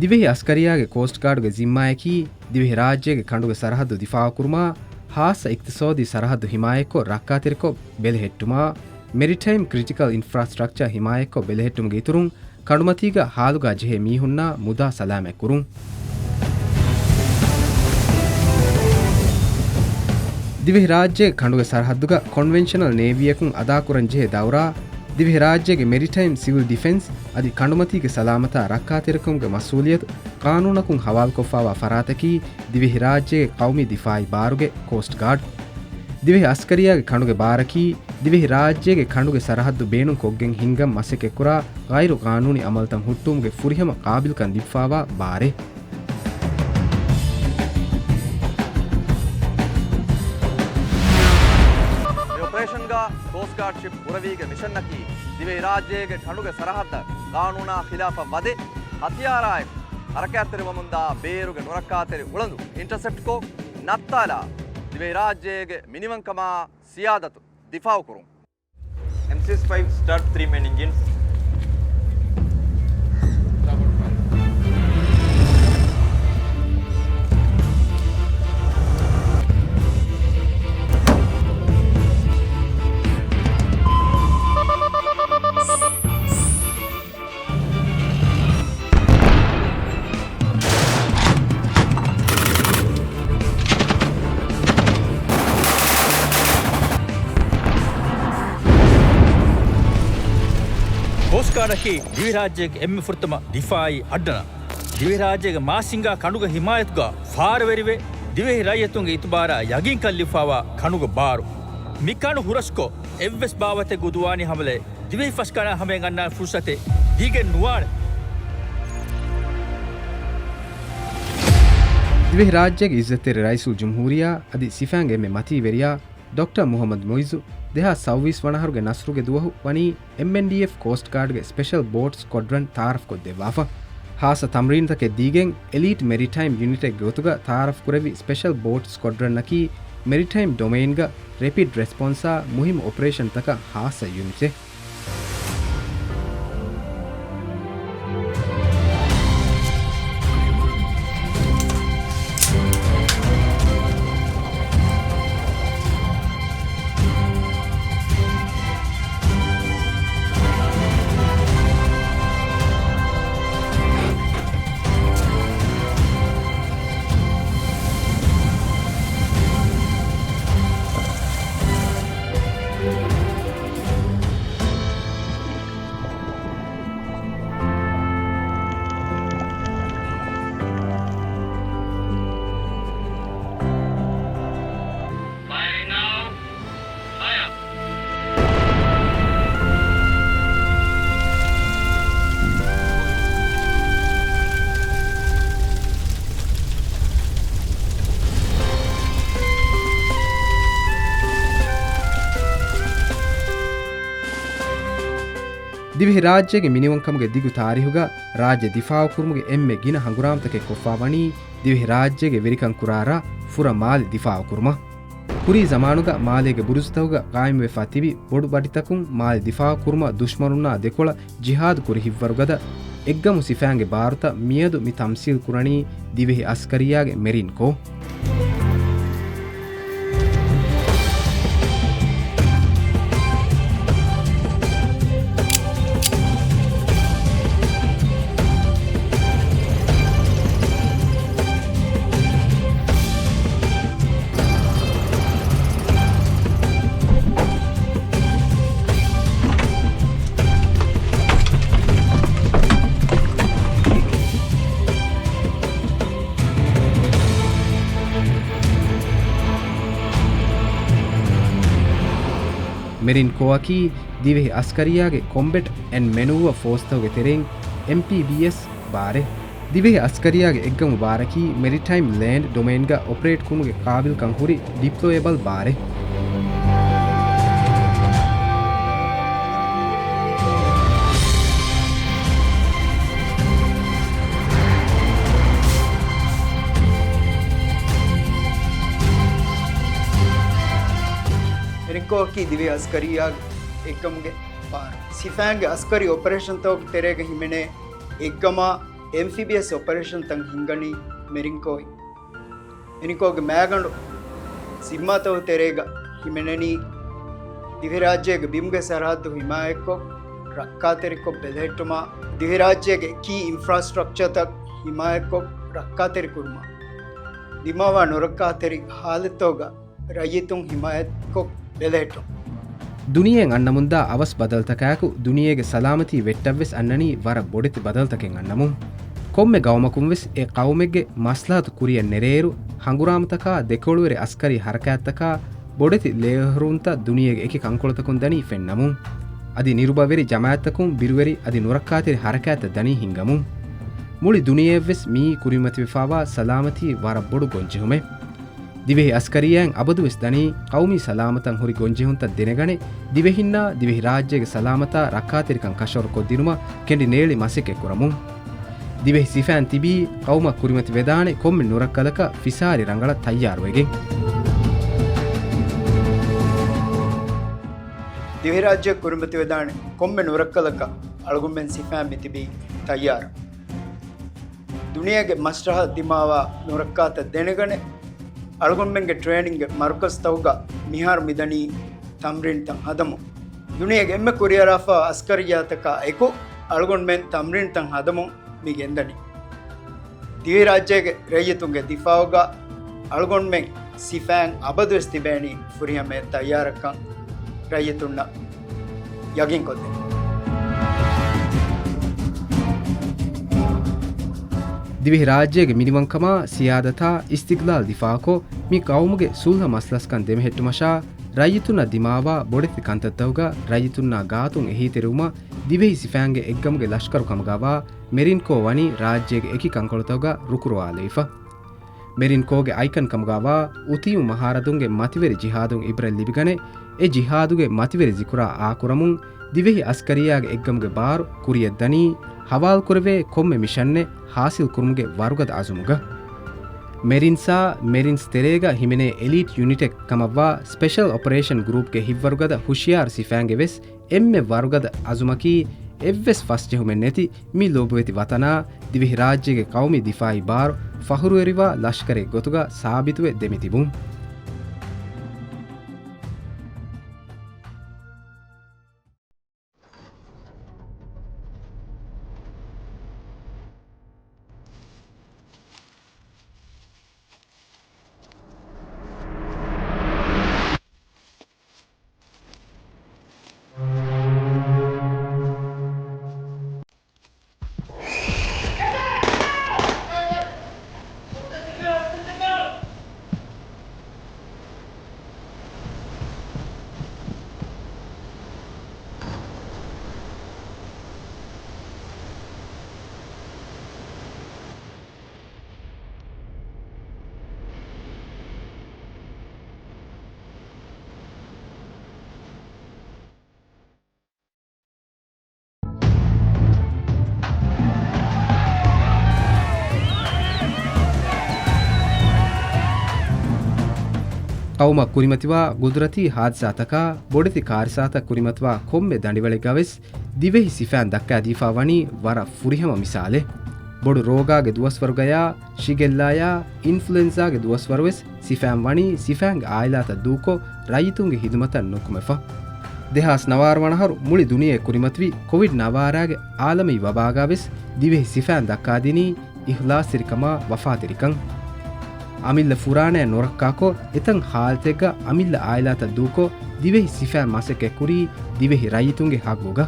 ދިވެހި އަސްކަރިއްޔާގެ ކޯސްޓް ގާޑުގެ ޒިންމާއަކީ، ދިވެހި ރާއްޖޭގެ ކަނޑުގެ ސަރަހައްދު ދިފާއުކުރުމާ، ހާއްސަ އިޤްތިޞާދީ ސަރަހައްދު ޙިމާޔަތްކޮށް ރައްކާތެރިކޮށް ބެލެހެއްޓުމާ، މެރިޓައިމް ކްރިޓިކަލް އިންފްރާސްޓްރަކްޗާ ޙިމާޔަތްކޮށް ބެލެހެއްޓުމުގެ އިތުރުން، ކަނޑުމަތީގަ ހާލުގަ ޖެހޭ މީހުންނާ މުދާ ސަލާމަތް ކުރުން. ދިވެހިރާއްޖޭގެ ކަނޑުގެ ސަރަހައްދުގަ ކޮންވެންޝަނަލް ނޭވީއަކުން އަދާކުރަން ޖެހޭ ދައުރާ، ދިވެހިރާއްޖޭގެ މެރިޓައިމް ސިވިލް ޑިފެންސް އަދި ކަނޑުމަތީގެ ސަލާމަތާ ރައްކާތެރިކަމުގެ މަސްއޫލިއްޔަތު ޤާނޫނަކުން ހަވާލުކޮށްފާވާ ފަރާތަކީ ދިވެހިރާއްޖޭގެ ޤައުމީ ދިފާޢީ ބާރުގެ ކޯސްޓް ގާޑް. ދިވެހި އަސްކަރިއްޔާގެ ކަނޑުގެ ބާރަކީ، ދިވެހިރާއްޖޭގެ ކަނޑުގެ ސަރަހައްދު ބޭނުންކޮށްގެން ހިންގަން މަސައްކަތްކުރާ ޣައިރު ޤާނޫނީ ޢަމަލުތައް ހުއްޓުވުމުގެ ފުރިހަމަ ޤާބިލްކަން ލިބިފާވާ ބާރެއް. މި އޮޕަރޭޝަންގަ ކޯސްޓް ގާޑް ޝިޕް ކުރެވީގެ މިޝަންއަކީ، ދިވެހިރާއްޖޭގެ ކަނޑުގެ ސަރަހައްދަށް ޤާނޫނާ ޚިލާފަށް ވަދެ، ހަތިޔާރާއެކު ހަރަކާތްތެރިވަމުންދާ ބޭރުގެ ނުރައްކާތެރި އުޅަނދު އިންޓަސެޕްޓްކޮށް، ނައްތާލާ، ދިވެހިރާއްޖޭގެ މިނިވަންކަމާ ސިޔާދަތު ދިފާޢުކުރުން. M six five, start three main engines. ފަސްކާޑަކީ ދިވެހިރާއްޖޭގެ އެންމެ ފުރަތަމަ ދިފާއީ އައްޑަނަ. ދިވެހިރާއްޖޭގެ މާސިންގާ ކަނޑުގެ ހިމާޔަތުގާ ފާރަވެރިވެ، ދިވެހި ރައްޔިތުންގެ އިތުބާރާ ޔަގީންކަން ލިބިފާވާ ކަނޑުގެ ބާރު. މި ކަނޑު ހުރަސްކޮށް، އެއްވެސް ބާވަތެއް ގުދުވާނީ ހަމަލައެއް. ދިވެހި ފަސްކާޑަށް ހަމަޔަށް އަންނާނެ ފުރުސަތެއް ދީގެން ނުވާނެ. ދިވެހިރާއްޖޭގެ އިއްޒަތްތެރި ރައީސުލްޖުމްހޫރިއްޔާ އަދި ސިފައިންގެ އެންމެ މަތީވެރިޔާ ޑޮކްޓަރ މުހައްމަދު މުއިއްޒު ދެހާސް ސައުވީސް ވަނަ އަހަރުގެ ނަސްރުގެ ދުވަހު ވަނީ އެމްއެންޑީއެފް ކޯސްޓް ގާޑްގެ ސްޕެޝަލް ބޯޓް ސްކޮޑްރަން ތައާރަފްކޮށްދެއްވާފަ. ހާއްސަ ތަމްރީންތަކެއް ދީގެން އެލީޓް މެރިޓައިމް ޔުނިޓެއްގެ ގޮތުގަ ތައާރަފްކުރެއްވި ސްޕެޝަލް ބޯޓް ސްކޮޑްރަންއަކީ މެރިޓައިމް ޑޮމެއިންގަ ރެޕިޑް ރެސްޕޮންސާ މުހިއްމު އޮޕަރޭޝަންތަކަށް ހާއްސަ ޔުނިޓެއް. ދިވެހިރާއްޖޭގެ މިނިވަންކަމުގެ ދިގު ތާރީހުގަ ރާއްޖެ ދިފާއުކުރުމުގެ އެންމެ ގިނަ ހަނގުރާމަތަކެއް ކޮށްފާ ވަނީ ދިވެހިރާއްޖޭގެ ވެރިކަން ކުރާ ރަށް ފުރަ މާލެ ދިފާއުކުރުމަށް. ކުރީ ޒަމާނުގަ މާލޭގެ ބުރުޒުތަކުގަ ގާއިމްވެފާ ތިބި ބޮޑު ބަޑިތަކުން މާލެ ދިފާއުކުރުމަށް ދުޝްމަނުންނާ ދެކޮޅަށް ޖިހާދު ކުރި ހިތްވަރުގަދަ އެއްގަމު ސިފައިންގެ ބާރުތައް މިއަދު މި ތަމްސީލް ކުރަނީ ދިވެހި އަސްކަރިއްޔާގެ މެރިން ކޯ. މެރިން ކޯއަކީ ދިވެހި އަސްކަރިއްޔާގެ ކޮމްބެޓް އެންޑް މެނޫވަ ފޯސްތަކުގެ ތެރެއިން އެމްޕީބީއެސް ބާރެއް. ދިވެހި އަސްކަރިއްޔާގެ އެއްގަމު ބާރަކީ މެރިޓައިމް ލޭންޑް ޑޮމެއިންގަ އޮޕަރޭޓް ކުރުމުގެ ޤާބިލްކަން ހުރި ޑިޕްލޮއެބަލް ބާރެއް. މެރިން ކޯއަކީ ދިވެހި އަސްކަރިއްޔާގެ އެއްގަމުގެ ބާރު. ސިފައިންގެ އަސްކަރީ އޮޕަރޭޝަންތަކުގެ ތެރޭގަ ހިމެނޭ އެއްގަމާ އެމްފީބީއެސް އޮޕަރޭޝަންތައް ހިންގަނީ މެރިން ކޯއިން. މެރިން ކޯގެ މައިގަނޑު ޒިންމާތަކުގެ ތެރޭގަ ހިމެނެނީ ދިވެހިރާއްޖޭގެ ބިމުގެ ސަރަހައްދު ހިމާޔަތްކޮށް، ރައްކާތެރިކޮށް ބެލެހެއްޓުމާ، ދިވެހިރާއްޖޭގެ ކީ އިންފްރާސްޓްރަކްޗާތައް ހިމާޔަތްކޮށް، ރައްކާތެރިކުރުމާ، ދިމާވާ ނުރައްކާތެރި ހާލަތްތަކުގަ ރައްޔިތުން ހިމާޔަތްކޮށް ބެލެހެއްޓުން. ދުނިޔެއަށް އަންނަމުންދާ އަވަސް ބަދަލުތަކާއެކު، ދުނިޔޭގެ ސަލާމަތީ ވެއްޓަށްވެސް އަންނަނީ ވަރަށް ބޮޑެތި ބަދަލުތަކެއް އަންނަމުން. ކޮންމެ ގައުމަކުންވެސް އެ ޤައުމެއްގެ މަސްލަހަތު ކުރިއަށް ނެރޭއިރު، ހަނގުރާމަތަކާ ދެކޮޅުވެރި އަސްކަރީ ހަރަކާތްތަކާ ބޮޑެތި ލޭހުރުންތައް ދުނިޔޭގެ އެކި ކަންކޮޅުތަކުން ދަނީ ފެންނަމުން. އަދި ނިރުބަވެރި ޖަމާއަތްތަކުން ބިރުވެރި އަދި ނުރައްކާތެރި ހަރަކާތްތައް ދަނީ ހިންގަމުން. މުޅި ދުނިޔެއަށްވެސް މިއީ ކުރިމަތިވެފާވާ ސަލާމަތީ ވަރަށް ބޮޑު ގޮންޖެހުމެއް. ދިވެހި އަސްކަރިއްޔާއިން އަބަދުވެސް ދަނީ ޤައުމީ ސަލާމަތަށް ހުރި ގޮންޖެހުންތައް ދެނެގަނެ، ދިވެހިންނާ ދިވެހިރާއްޖޭގެ ސަލާމަތާ ރައްކާތެރިކަން ކަށަވަރުކޮށްދިނުމަށް ކެނޑި ނޭޅި މަސައްކަތްކުރަމުން. ދިވެހި ސިފައިން ތިބީ ޤައުމަށް ކުރިމަތި ވެދާނެ ކޮންމެ ނުރައްކަލަކަށް ފިސާރި ރަނގަޅަށް ތައްޔާރުވެގެން. ދިވެހިރާއްޖެ ކުރިމަތިވެދާނެ ކޮންމެ ނުރައްކަލަކަށް އަޅުގަނޑުމެން ސިފައިން މިތިބީ ތައްޔާރަށް. ދުނިޔޭގެ މަސްރަހަށް ދިމާވާ ނުރައްކާތައް ދެނެގަނެ، އަޅުގަނޑުމެންގެ ޓްރޭނިންގ މަރުކަޒްތަކުގަ މިހާރު މިދަނީ ތަމްރީންތައް ހަދަމުން. ދުނިޔޭގެ އެންމެ ކުރިއަރާފާ އަސްކަރިއްޔާތަކާ އެކު އަޅުގަނޑުމެން ތަމްރީންތައް ހަދަމުން މި ގެންދަނީ. ދިވެހިރާއްޖޭގެ ރައްޔިތުންގެ ދިފާއުގަ އަޅުގަނޑުމެން ސިފައިން އަބަދުވެސް ތިބޭނީ ފުރިހަމަޔަށް ތައްޔާރަށްކަން ރައްޔިތުންނަށް ޔަގީންކޮށްދޭން. ދިވެހިރާއްޖޭގެ މިނިވަންކަމާ، ސިޔާދަތާ، އިސްތިގްލާލް ދިފާކޮށް، މި ޤައުމުގެ ޞުލްޙަ މަސްލަސްކަން ދެމެހެއްޓުމަށާ، ރައްޔިތުންނަށް ދިމާވާ ބޮޑެތި ކަންތައްތަކުގަ ރައްޔިތުންނާ ގާތުން އެހީތެރިވުމަށް، ދިވެހި ސިފައިންގެ އެއްގަމުގެ ލަޝްކަރު ކަމުގަވާ މެރިން ކޯ ވަނީ ރާއްޖޭގެ އެކި ކަންކޮޅުތަކުގަ ރުކުރުވާލައިފަ. މެރިން ކޯގެ އައިކަން ކަމުގަވާ އުތީމު މަހާރަދުންގެ މަތިވެރި ޖިހާދުން އިބްރަތް ލިބިގަނެ، އެ ޖިހާދުގެ މަތިވެރި ޒިކުރާ އާކުރަމުން، ދިވެހި އަސްކަރިއްޔާގެ އެއްގަމުގެ ބާރު ކުރިޔަށްދަނީ، ހަވާލުކުރެވޭ ކޮންމެ މިޝަންއެއް ހާސިލްކުރުމުގެ ވަރުގަދަ އަޒުމުގަ. މެރިންސާ، މެރިންސް ތެރޭގަ ހިމެނޭ އެލީޓް ޔުނިޓެއް ކަމަށްވާ ސްޕެޝަލް އޮޕަރޭޝަން ގްރޫޕްގެ ހިތްވަރުގަދަ ހުޝިޔާރު ސިފައިންގެ ވެސް އެންމެ ވަރުގަދަ އަޒުމަކީ، އެއްވެސް ފަސްޖެހުމެއް ނެތި މި ލޮބުވެތި ވަތަނާ ދިވެހިރާއްޖޭގެ ޤައުމީ ދިފާއީ ބާރު ފަޚުރުވެރިވާ ލަޝްކަރެއް ގޮތުގަ ސާބިތުވެ ދެމިތިބުން. ޤައުމަށް ކުރިމަތިވާ ގުދުރަތީ ހާދިސާތަކާ، ބޮޑެތި ކާރިސާތައް ކުރިމަތިވާ ކޮންމެ ދަނޑިވަޅެއްގަވެސް، ދިވެހި ސިފައިން ދައްކާދީފާ ވަނީ ވަރަށް ފުރިހަމަ މިސާލެއް. ބޮޑު ރޯގާގެ ދުވަސްވަރުގަޔާ، ޝިގެއްލާޔާ، އިންފްލުއެންޒާގެ ދުވަސްވަރުވެސް ސިފައިން ވަނީ ސިފައިންގެ އާއިލާތައް ދޫކޮށް، ރައްޔިތުންގެ ހިދުމަތަށް ނުކުމެފަ. ދެހާސް ނަވާރަ ވަނަ އަހަރު މުޅި ދުނިޔެ ކުރިމަތިވި ކޮވިޑް ނަވާރަގެ އާލަމީ ވަބާގަ ވެސް ދިވެހި ސިފައިން ދައްކާދިނީ އިޚްލާޞްތެރިކަމާ ވަފާތެރިކަން. އަމިއްލަ ފުރާނަޔަށް ނުރައްކާކޮށް، އެތައް ހާލަތެއްގަ އަމިއްލަ އާއިލާތައް ދޫކޮށް، ދިވެހި ސިފައިން މަސައްކަތްކުރީ ދިވެހި ރައްޔިތުންގެ ހައްގުގަ.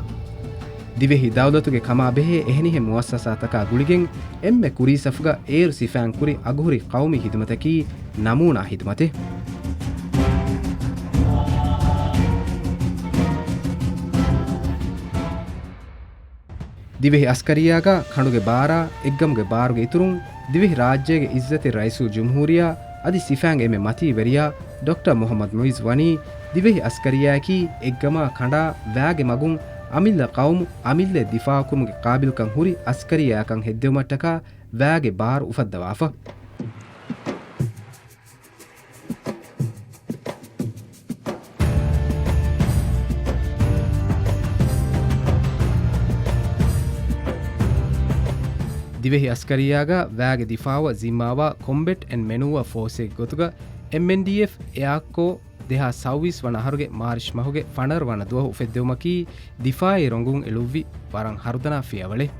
ދިވެހި ދައުލަތުގެ ކަމާ ބެހޭ އެހެނިހެން މުއައްސަސާތަކާ ގުޅިގެން، އެންމެ ކުރީ ސަފުގަ އޭރު ސިފައިން ކުރި އަގުހުރި ޤައުމީ ހިދުމަތަކީ ނަމޫނާ ހިދުމަތެއް. ދިވެހި އަސްކަރިއްޔާގަ ކަނޑުގެ ބާރާ، އެއްގަމުގެ ބާރުގެ އިތުރުން، ދިވެހި ރާއްޖޭގެ އިއްޒަތްތެރި ރައީސުލްޖުމްހޫރިއްޔާ އަދި ސިފައިންގެ އެންމެ މަތީ ވެރިޔާ ޑޮކްޓަރ މުޙައްމަދު މުޢިއްޒު ވަނީ، ދިވެހި އަސްކަރިއްޔާއަކީ އެއްގަމާ ކަނޑާ ވައިގެ މަގުން އަމިއްލަ ޤައުމު އަމިއްލައަށް ދިފާޢުކުރުމުގެ ޤާބިލްކަން ހުރި އަސްކަރިއްޔާއަކަށް ހެއްދެވުމަށްޓަކާ ވައިގެ ބާރު އުފައްދަވާފަ. ދިވެހި އަސްކަރިއްޔާގަ ވައިގެ ދިފާޢުއަށް ޒިންމާވާ ކޮމްބެޓް އެންޑް މެނޫވާ ފޯސްއެއްގެ ގޮތުގަ އެމްއެންޑީއެފް އެއާކޯ ދެހާސް ސައުވީސް ވަނަ އަހަރުގެ މާރިޗް މަހުގެ ފަނަރަ ވަނަ ދުވަހު އުފެއްދެވުމަކީ، ދިފާޢީ ރޮނގުން އެޅުއްވި ވަރަށް ހަރުދަނާ ފިޔަވަޅެއް.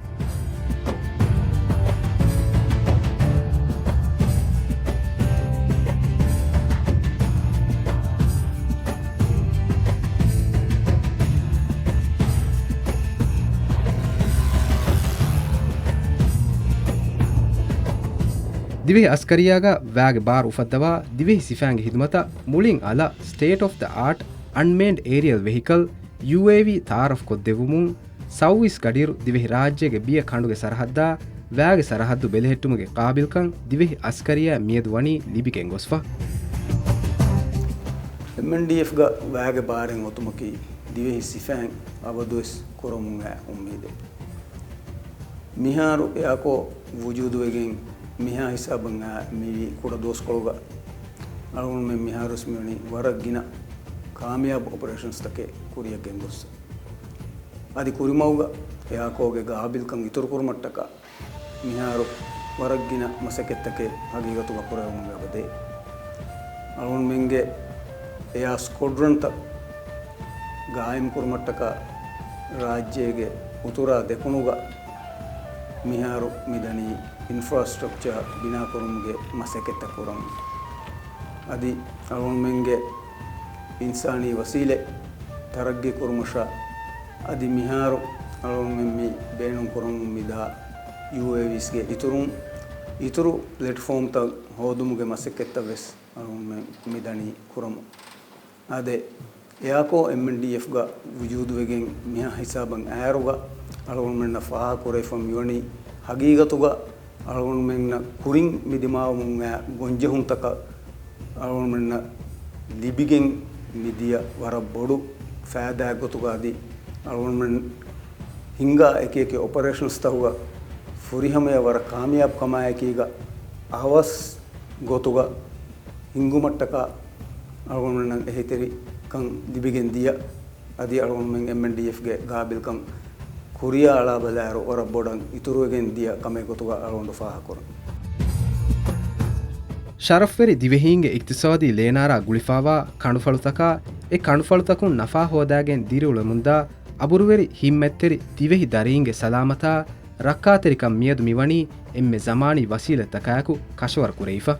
ދިވެހި އަސްކަރިއްޔާގަ ވައިގެ ބާރު އުފައްދަވާ ދިވެހި ސިފައިންގެ ހިދުމަތަށް މުޅިން އަލަށް ސްޓޭޓް އޮފް ދަ އާޓް އަންމޭންޑް އޭރިއަލް ވެހިކަލް، ޔޫއޭވީ، ތައާރަފް ކޮށްދެއްވުމުން، ސައުވީސް ގަޑިއިރު ދިވެހިރާއްޖޭގެ ބިޔަ ކަނޑުގެ ސަރަހައްދާ ވައިގެ ސަރަހައްދު ބެލެހެއްޓުމުގެ ޤާބިލްކަން ދިވެހި އަސްކަރިއްޔާ މިއަދު ވަނީ ލިބިގެން ގޮސްފަ. އެމްއެންޑީއެފްގަ ވައިގެ ބާރެއް އޮތުމަކީ ދިވެހި ސިފައިން އަބަދުވެސް ކުރަމުން އައި އުއްމީދެއް. މިހާރު އެއާކޯ ވުޖޫދުވެގެން މިހާ ހިސާބަށް އައި މިވީ ކުޑަ ދުވަސްކޮޅުގަ އަޅުގަނޑުމެން މިހާރުވެސް މިވަނީ ވަރަށް ގިނަ ކާމިޔާބު އޮޕަރޭޝަންސްތަކެއް ކުރިޔަށް ގެންގޮސް. އަދި ކުރިމަގުގަ އެއާކޯގެ ގާބިލްކަން އިތުރުކުރުމަށްޓަކާ މިހާރު ވަރަށް ގިނަ މަސައްކަތްތަކެއް ހަގީގަތުގަ ކުރެވެމުން އެބަދޭ. އަޅުގަނޑުމެންގެ އެއާ ސްކޮޑްރަންތައް ގާއިމްކުރުމަށްޓަކާ ރާއްޖޭގެ އުތުރާ ދެކުނުގަ މިހާރު މިދަނީ އިންފްރާސްޓްރަކްޗާ ބިނާކުރުމުގެ މަސައްކަތްތައް ކުރަމުން. އަދި އަޅުގަނޑުމެންގެ އިންސާނީ ވަސީލަތް ތަރައްގީ ކުރުމަށާ އަދި މިހާރު އަޅުގަނޑުމެން މި ބޭނުން ކުރަމުން މިދާ ޔޫއޭވީސްގެ އިތުރުން އިތުރު ޕްލެޓްފޯމްތައް ހޯދުމުގެ މަސައްކަތްތައް ވެސް އަޅުގަނޑުމެން މިދަނީ ކުރަމުން. އާދެ، އެއާކޯ އެމްއެންޑީއެފްގަ ވުޖޫދުވެގެން މިހާ ހިސާބަށް އައިރުގަ އަޅުގަނޑުމެންނަށް ފާހަގަކުރެވިފަ މިވަނީ ހަގީގަތުގަ އަޅުގަނޑުމެންނަށް ކުރިން މި ދިމާވަމުން އައި ގޮންޖެހުންތަކަށް އަޅުގަނޑުމެންނަށް ލިބިގެން މިދިޔަ ވަރަށް ބޮޑު ފައިދާއެއް ގޮތުގަ އަދި އަޅުގަނޑުމެން ހިންގާ އެކި އެކި އޮޕަރޭޝަންސްތަކުގަ ފުރިހަމަޔަށް ވަރަށް ކާމިޔާބުކަމާއެކީގަ އަވަސް ގޮތުގަ ހިންގުމަށްޓަކާ އަޅުގަނޑުމެންނަށް އެހީތެރިކަން ލިބިގެން ދިޔަ. އަދި އަޅުގަނޑުމެން އެމްއެންޑީއެފްގެ ގާބިލްކަން ކުރިޔަށް އަޅާބަލާއިރު ވަރަށް ބޮޑަށް އިތުރުވެގެން ދިޔަ ކަމެއް ގޮތުގަ އަޅުގަނޑު ފާހަގަކުރަން. ޝަރަފްވެރި ދިވެހީންގެ އިޤްތިޞާދީ ލޭނާރާ ގުޅިފާވާ ކަނޑުފަޅުތަކާ، އެ ކަނޑުފަޅުތަކުން ނަފާ ހޯދާގެން ދިރިއުޅެމުންދާ އަބުރުވެރި ހިތްމެތްތެރި ދިވެހި ދަރީންގެ ސަލާމަތާ، ރައްކާތެރިކަން މިއަދު މިވަނީ އެންމެ ޒަމާނީ ވަސީލަތްތަކާއެކު ކަށަވަރު ކުރެވިފަ.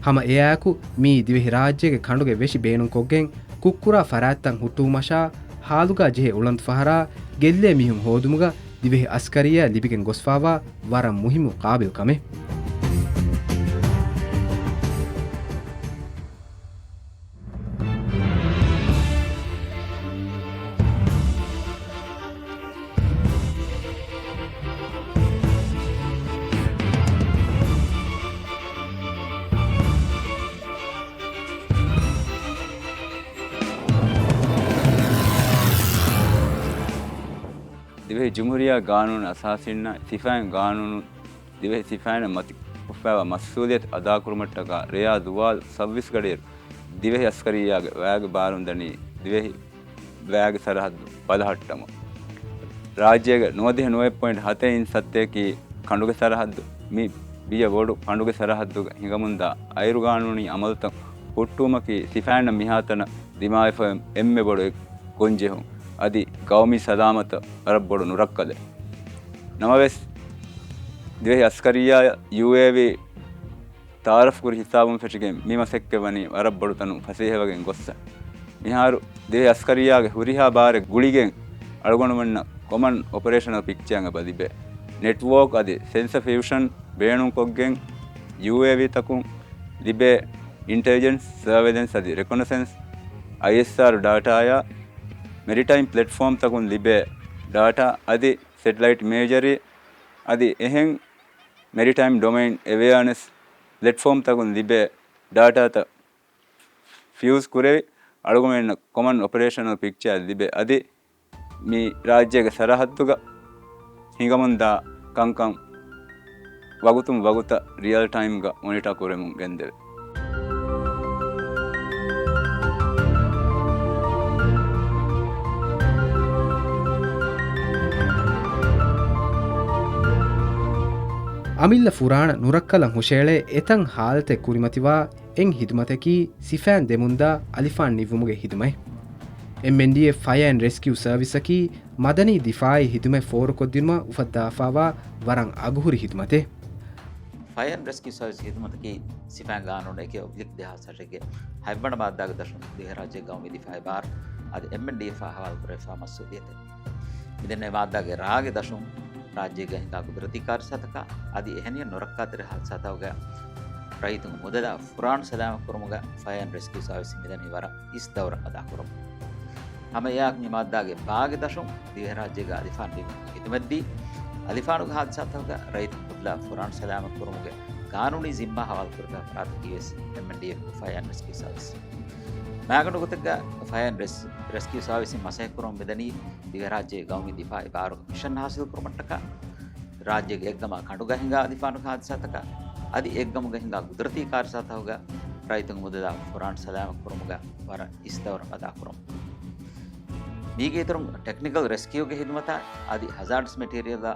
ހަމަ އެއާއެކު، މިއީ ދިވެހިރާއްޖޭގެ ކަނޑުގެ ވެށި ބޭނުންކޮށްގެން ކުށްކުރާ ފަރާތްތައް ހުއްޓުވުމަށާ، ހާލުގާ ޖެހޭ އުޅަނދު ފަހަރާ، ގެއްލޭ މީހުން ހޯދުމުގަ ދިވެހި އަސްކަރިއްޔާ ލިބިގެން ގޮސްފާވާ ވަރަށް މުހިއްމު ޤާބިލް ކަމެއް. ދިވެހި ޖުމްހޫރިއްޔާ ގާނޫނު އަސާސީންނާ ސިފައިން ގާނޫނު ދިވެހި ސިފައިންނަށް މަތިކޮށްފައިވާ މަސްއޫލިއްޔަތު އަދާކުރުމަށްޓަކާ ރެޔާ ދުވާލު ސައްބީސް ގަޑިއިރު ދިވެހި އަސްކަރިއްޔާގެ ވައިގެ ބާރުން ދަނީ ދިވެހި ވައިގެ ސަރަހައްދު ބަލަހައްޓަމުން. ރާއްޖޭގެ ނުވަދިހަ ނުވައެއް ޕޮއިންޓް ހަތެއް އިންޗް ސައްތައަކީ ކަނޑުގެ ސަރަހައްދު. މި ބިޔަ ބޮޑު ކަނޑުގެ ސަރަހައްދުގަ ހިނގަމުންދާ އައިރުގާނޫނީ އަމަލުތައް ހުއްޓުވުމަކީ ސިފައިންނަށް މިހާތަނަށް ދިމާވެފަ އެންމެ ބޮޑު އެއް ގޮންޖެހުން. އަދި ގައުމީ ސަލާމަތަށް ވަރަށް ބޮޑު ނުރައްކަލެއް. ނަމަވެސް، ދިވެހި އަސްކަރިއްޔާ ޔޫއޭވީ ތައާރަފް ކުރި ހިސާބުން ފެށިގެން މި މަސައްކަތް ވަނީ ވަރަށް ބޮޑު ތަނުން ފަސޭހަވެގެން ގޮއްސަ. މިހާރު ދިވެހި އަސްކަރިއްޔާގެ ހުރިހާ ބާރެއް ގުޅިގެން އަޅުގަނޑުމެންނަށް ކޮމަން އޮޕަރޭޝަނަލް ޕިކްޗާ އެބަ ލިބޭ. ނެޓްވޯކް އަދި ސެންސަ ފިއުޝަން ބޭނުންކޮށްގެން ޔޫއޭވީތަކުން ލިބޭ އިންޓެލިޖެންސް، ސަރވެލެންސް އަދި ރެކޮނަސެންސް، އައިއެސްއާރު ޑާޓާއާ، މެރިޓައިމް ޕްލެޓްފޯމްތަކުން ލިބޭ ޑާޓާ އަދި ސެޓެލައިޓް އިމޭޖަރީ އަދި އެހެން މެރިޓައިމް ޑޮމެއިން އެވެއާނެސް ޕްލެޓްފޯމްތަކުން ލިބޭ ޑާޓާތައް ފިއުޒް ކުރެވި، އަޅުގަނޑުމެންނަށް ކޮމަން އޮޕަރޭޝަނަލް ޕިކްޗާ ލިބޭ. އަދި މި ރާއްޖޭގެ ސަރަހައްދުގަ ހިނގަމުންދާ ކަންކަން ވަގުތުން ވަގުތަށް ރިއަލް ޓައިމްގަ މޮނިޓާ ކުރެމުން ގެންދެވޭ. އަމިއްލަ ފުރާނަ ނުރައްކަލަށް ހުށައެޅޭ އެތައް ހާލަތެއް ކުރިމަތިވާ އެއް ހިދުމަތަކީ ސިފައިން ދެމުންދާ އަލިފާން ނިއްވުމުގެ ހިދުމަތް. އެމްއެންޑީއެފް ފަޔަރ އެންޑް ރެސްކިއު ސަރވިސަކީ މަދަނީ ދިފާއީ ހިދުމަތް ފޯރުކޮށްދިނުމަށް އުފައްދާފާވާ ވަރަށް އަގުހުރި ހިދުމަތެއް. ފަޔަރ އެންޑް ރެސްކިއު ސަރވިސް ހިދުމަތަކީ ސިފައިން ގާނޫނު އެކެއް އޮބްލިކް ދެހާސް އަށެއްގެ ހަތްވަނަ މާއްދާގެ ދަށުން ދިވެހިރާއްޖޭގެ ގައުމީ ދިފާއީ ބާރު އަދި އެމްއެންޑީއެފް އާ ހަވާލުކުރެވިފާ މަސްއޫލިއްޔަތެއް. މިދެންނެވި މާއްދާގެ ރާގެ ދަށުން ރާއްޖޭގަ ހިނގާ ގުދުރަތީ ކާރިސާތަކާ އަދި އެހެނިހެން ނުރައްކާތެރި ހާދިސާތަކުގަ ރައްޔިތުންގެ މުދަލާ ފުރާނަ ސަލާމަތްކުރުމުގަ ފަޔަރ އެންޑް ރެސްކިއު ސަރވިސް މިދަނީ ވަރަށް އިސް ދައުރެއް އަދާކުރަމުން. ހަމަ އެއާއެކު މި މާއްދާގެ ބާގެ ދަށުން ދިވެހިރާއްޖޭގަ އަލިފާން ނިއްމުމުގެ ހިދުމަތްދީ، އަލިފާނުގެ ހާދިސާތަކުގަ ރައްޔިތުން މުދަލާ ފުރާނަ ސަލާމަތްކުރުމުގެ ގާނޫނީ ޒިންމާ ހަވާލުކުރެވޭ ފަރާތަކީވެސް އެމްއެންޑީއެފް ފަޔަރ އެންޑް ރެސްކިއު ސަރވިސް. މާގަނޑު ގޮތެއްގަ ފަޔަރ އެންޑް ރެސް-، ރެސްކިއު ސަރވިސް މަސައްކަތްކުރަމުން މިދަނީ ދިވެހިރާއްޖޭގެ ގައުމީ ދިފާއީ ބާރުގެ މިޝަން ހާސިލްކުރުމަށްޓަކާ، ރާއްޖޭގެ އެއްގަމާ ކަނޑުގަ ހިނގާ އަލިފާނުގެ ހާދިސާތަކާ އަދި އެއްގަމުގަ ހިނގާ ގުދުރަތީ ކާރިސާތަކުގަ ރައްޔިތުންގެ މުދަލާ ފުރާނަ ސަލާމަތްކުރުމުގަ ވަރަށް އިސް ދައުރެއް އަދާކުރަމުން. މީގެ އިތުރުން ޓެކްނިކަލް ރެސްކިއުގެ ހިދުމަތާ އަދި ހަޒާޑަސް މެޓީރިއަލްއާ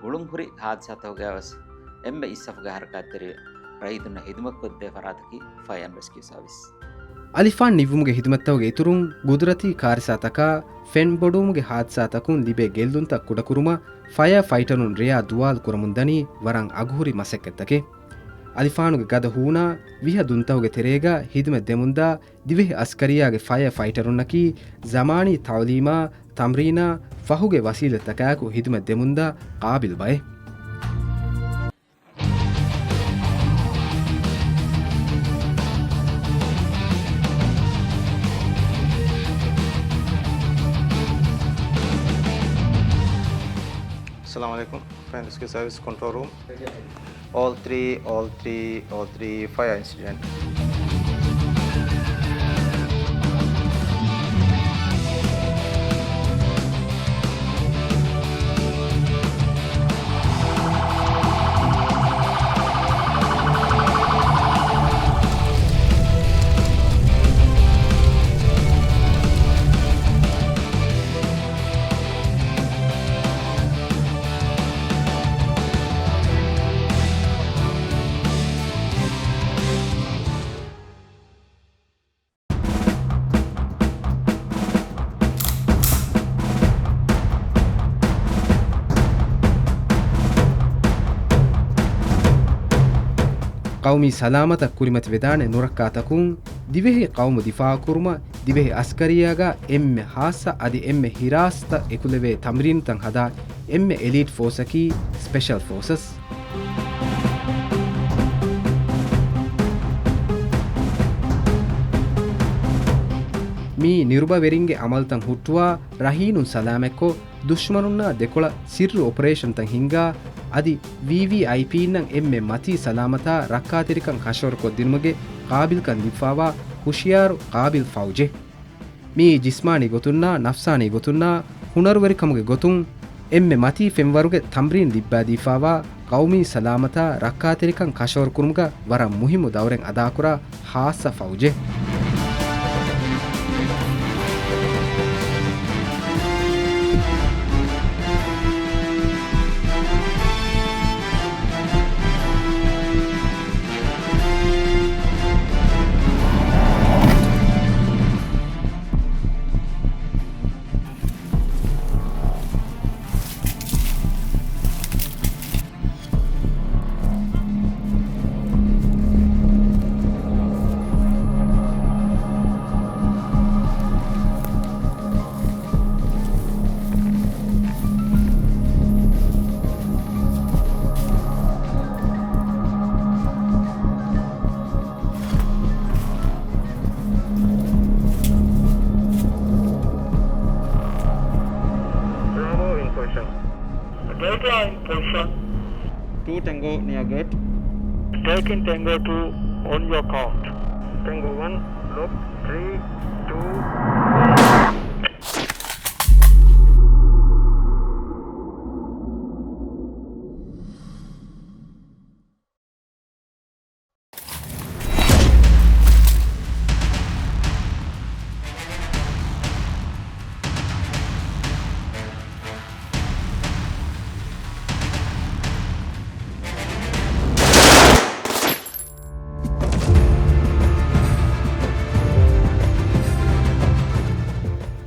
ގުޅުންހުރި ހާދިސާތަކުގައިވެސް އެންމެ އިސް ސަފުގެ ހަރަކާތްތެރިވެ، ރައްޔިތުންނަށް ހިދުމަތްކޮށްދޭ ފަރާތަކީ ފަޔަރ އެންޑް ރެސްކިއު ސަރވިސް. އަލިފާން ނިއްވުމުގެ ހިދުމަތްތަކުގެ އިތުރުން، ގުދުރަތީ ކާރިސާތަކާ، ފެން ބޮޑުވުމުގެ ހާދިސާތަކުން ލިބޭ ގެއްލުންތައް ކުޑަކުރުމަށް ފަޔަރ ފައިޓަރުން ރެޔާ ދުވާލު ކުރަމުންދަނީ ވަރަށް އަގުހުރި މަސައްކަތްތަކެއް. އަލިފާނުގެ ގަދަ ހޫނާ ވިހަ ދުންތަކުގެ ތެރޭގަ ހިދުމަތް ދެމުންދާ ދިވެހި އަސްކަރިއްޔާގެ ފަޔަރ ފައިޓަރުންނަކީ ޒަމާނީ ތައުލީމާ، ތަމްރީނާ، ފަހުގެ ވަސީލަތްތަކާއެކު ހިދުމަތް ދެމުންދާ ޤާބިލު ބައެއް. السلام عليكم. Fire and Rescue Service control room. All three, all three, all three, fire incident. ޤައުމީ ސަލާމަތަށް ކުރިމަތިވެދާނެ ނުރައްކާތަކުން، ދިވެހި ޤައުމު ދިފާޢުކުރުމަށް ދިވެހި އަސްކަރިއްޔާގާ އެންމެ ހާއްސަ އަދި އެންމެ ހިރާސްތައް އެކުލެވޭ ތަމްރީނުތައް ހަދާ، އެންމެ އެލީޓް ފޯސަކީ ސްޕެޝަލް ފޯސަސް. މީ ނިރުބަވެރިންގެ އަމަލުތައް ހުއްޓުވާ، ރަހީނުން ސަލާމަތްކޮށް، ދުޝްމަނުންނާ ދެކޮޅަށް ސިއްރު އޮޕަރޭޝަންތައް ހިންގާ، އަދި ވީވީއައިޕީންނަށް އެންމެ މަތީ ސަލާމަތާ ރައްކާތެރިކަން ކަށަވަރުކޮށްދިނުމުގެ ޤާބިލްކަން ލިބިފާވާ ހުޝިޔާރު ޤާބިލް ފައުޖެއް. މިއީ ޖިސްމާނީ ގޮތުންނާ، ނަފްސާނީ ގޮތުންނާ، ހުނަރުވެރިކަމުގެ ގޮތުން އެންމެ މަތީ ފެންވަރުގެ ތަމްރީން ލިއްބައިދީފާވާ، ޤައުމީ ސަލާމަތާ ރައްކާތެރިކަން ކަށަވަރުކުރުމުގަ ވަރަށް މުހިއްމު ދައުރެއް އަދާކުރާ ހާއްސަ ފައުޖެއް. Bravo in position. Delta in position. Two Tango near gate. Taking Tango two on your count. Tango one, lock, three, two, one.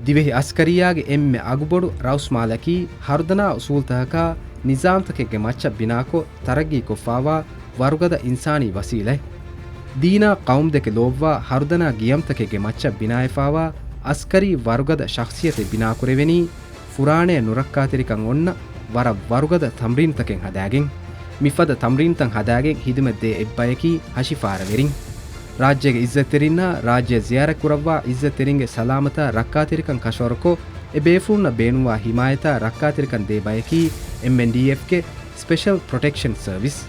ދިވެހި އަސްކަރިއްޔާގެ އެންމެ އަގުބޮޑު ރައުސްމާލަކީ ހަރުދަނާ އުސޫލުތަކަކާ ނިޒާމްތަކެއްގެ މައްޗަށް ބިނާކޮށް ތަރައްގީކޮށްފާވާ ވަރުގަދަ އިންސާނީ ވަސީލަތް. ދީނާ ޤައުމުދެކެ ލޯބިވާ ހަރުދަނާ ގިޔަމްތަކެއްގެ މައްޗަށް ބިނާވެފާވާ އަސްކަރީ ވަރުގަދަ ޝަޚްޞިއްޔަތެއް ބިނާކުރެވެނީ، ފުރާނަޔަށް ނުރައްކާތެރިކަން އޮންނަ ވަރަށް ވަރުގަދަ ތަމްރީނުތަކެއް ހަދާގެން. މިފަދަ ތަމްރީނުތައް ހަދާގެން ހިދުމަތްދޭ އެއްބަޔަކީ ހަށިފަހަރަވެރިން. ރާއްޖޭގެ އިއްޒަތްތެރިންނާ ރާއްޖެއަށް ޒިޔާރަތްކުރައްވާ އިއްޒަތްތެރިންގެ ސަލާމަތާ ރައްކާތެރިކަން ކަށަވަރުކޮށް، އެ ބޭފުޅުންނަށް ބޭނުންވާ ހިމާޔަތާ ރައްކާތެރިކަން ދޭ ބަޔަކީ އެމްއެންޑީއެފްގެ ސްޕެޝަލް ޕްރޮޓެކްޝަން ސަރވިސް.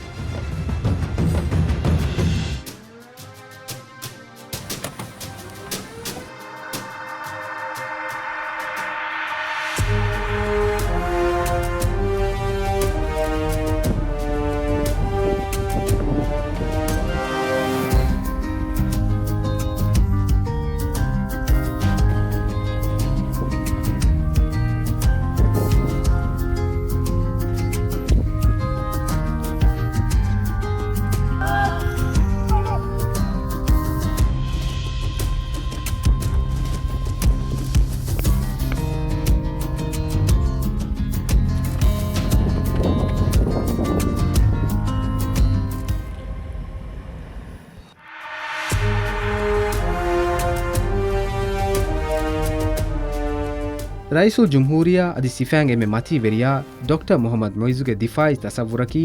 ރައީސުލްޖުމްހޫރިއްޔާ އަދި ސިފައިންގެ އެންމެ މަތީވެރިޔާ ޑޮކްޓަރ މުޙައްމަދު މުޢިއްޒުގެ ދިފާޢީ ތަޞައްވުރަކީ،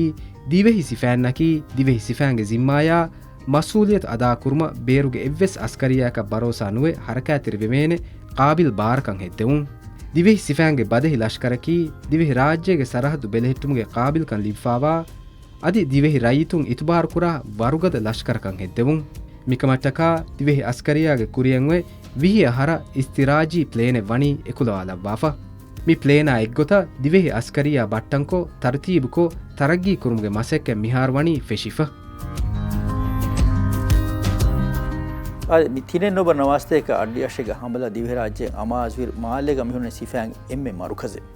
ދިވެހި ސިފައިންނަކީ ދިވެހި ސިފައިންގެ ޒިންމާޔާ މަސްއޫލިއްޔަތު އަދާކުރުމަށް ބޭރުގެ އެއްވެސް އަސްކަރިއްޔާއަކަށް ބަރޯސާ ނުވެ ހަރަކާތްތެރިވެވޭނެ ޤާބިލް ބާރަކަން ހެއްދެވުން. ދިވެހި ސިފައިންގެ ބަދަހި ލަޝްކަރަކީ ދިވެހި ރާއްޖޭގެ ސަރަހައްދު ބެލެހެއްޓުމުގެ ޤާބިލްކަން ލިބިފާވާ، އަދި ދިވެހި ރައްޔިތުން އިތުބާރުކުރާ ވަރުގަދަ ލަޝްކަރަކަށް ހެއްދެވުން. މިކަމަށްޓަކާ ދިވެހި އަސްކަރިއްޔާގެ ކުރިއަށް އޮތް ވިހި އަހަރަށް އިސްތިރާޖީ ޕްލޭނެއް ވަނީ އެކުލަވާލައްވާފަ. މި ޕްލޭނާ އެއްގޮތަށް ދިވެހި އަސްކަރިއްޔާ ބައްޓަންކޮށް، ތަރުތީބުކޮށް، ތަރައްގީ ކުރުމުގެ މަސައްކަތް މިހާރު ވަނީ ފެށިފަ. އާދެ، މި ތިނެއް ނުބަ ނަވާސަތޭކަ އަށްޑިހަ އަށެއްގަ ހަމަލާ ދިވެހިރާއްޖެ އަމާޒުވި މާލޭގަ މިހުންނެ ސިފައިން އެންމެ މަރުކަޒެއް.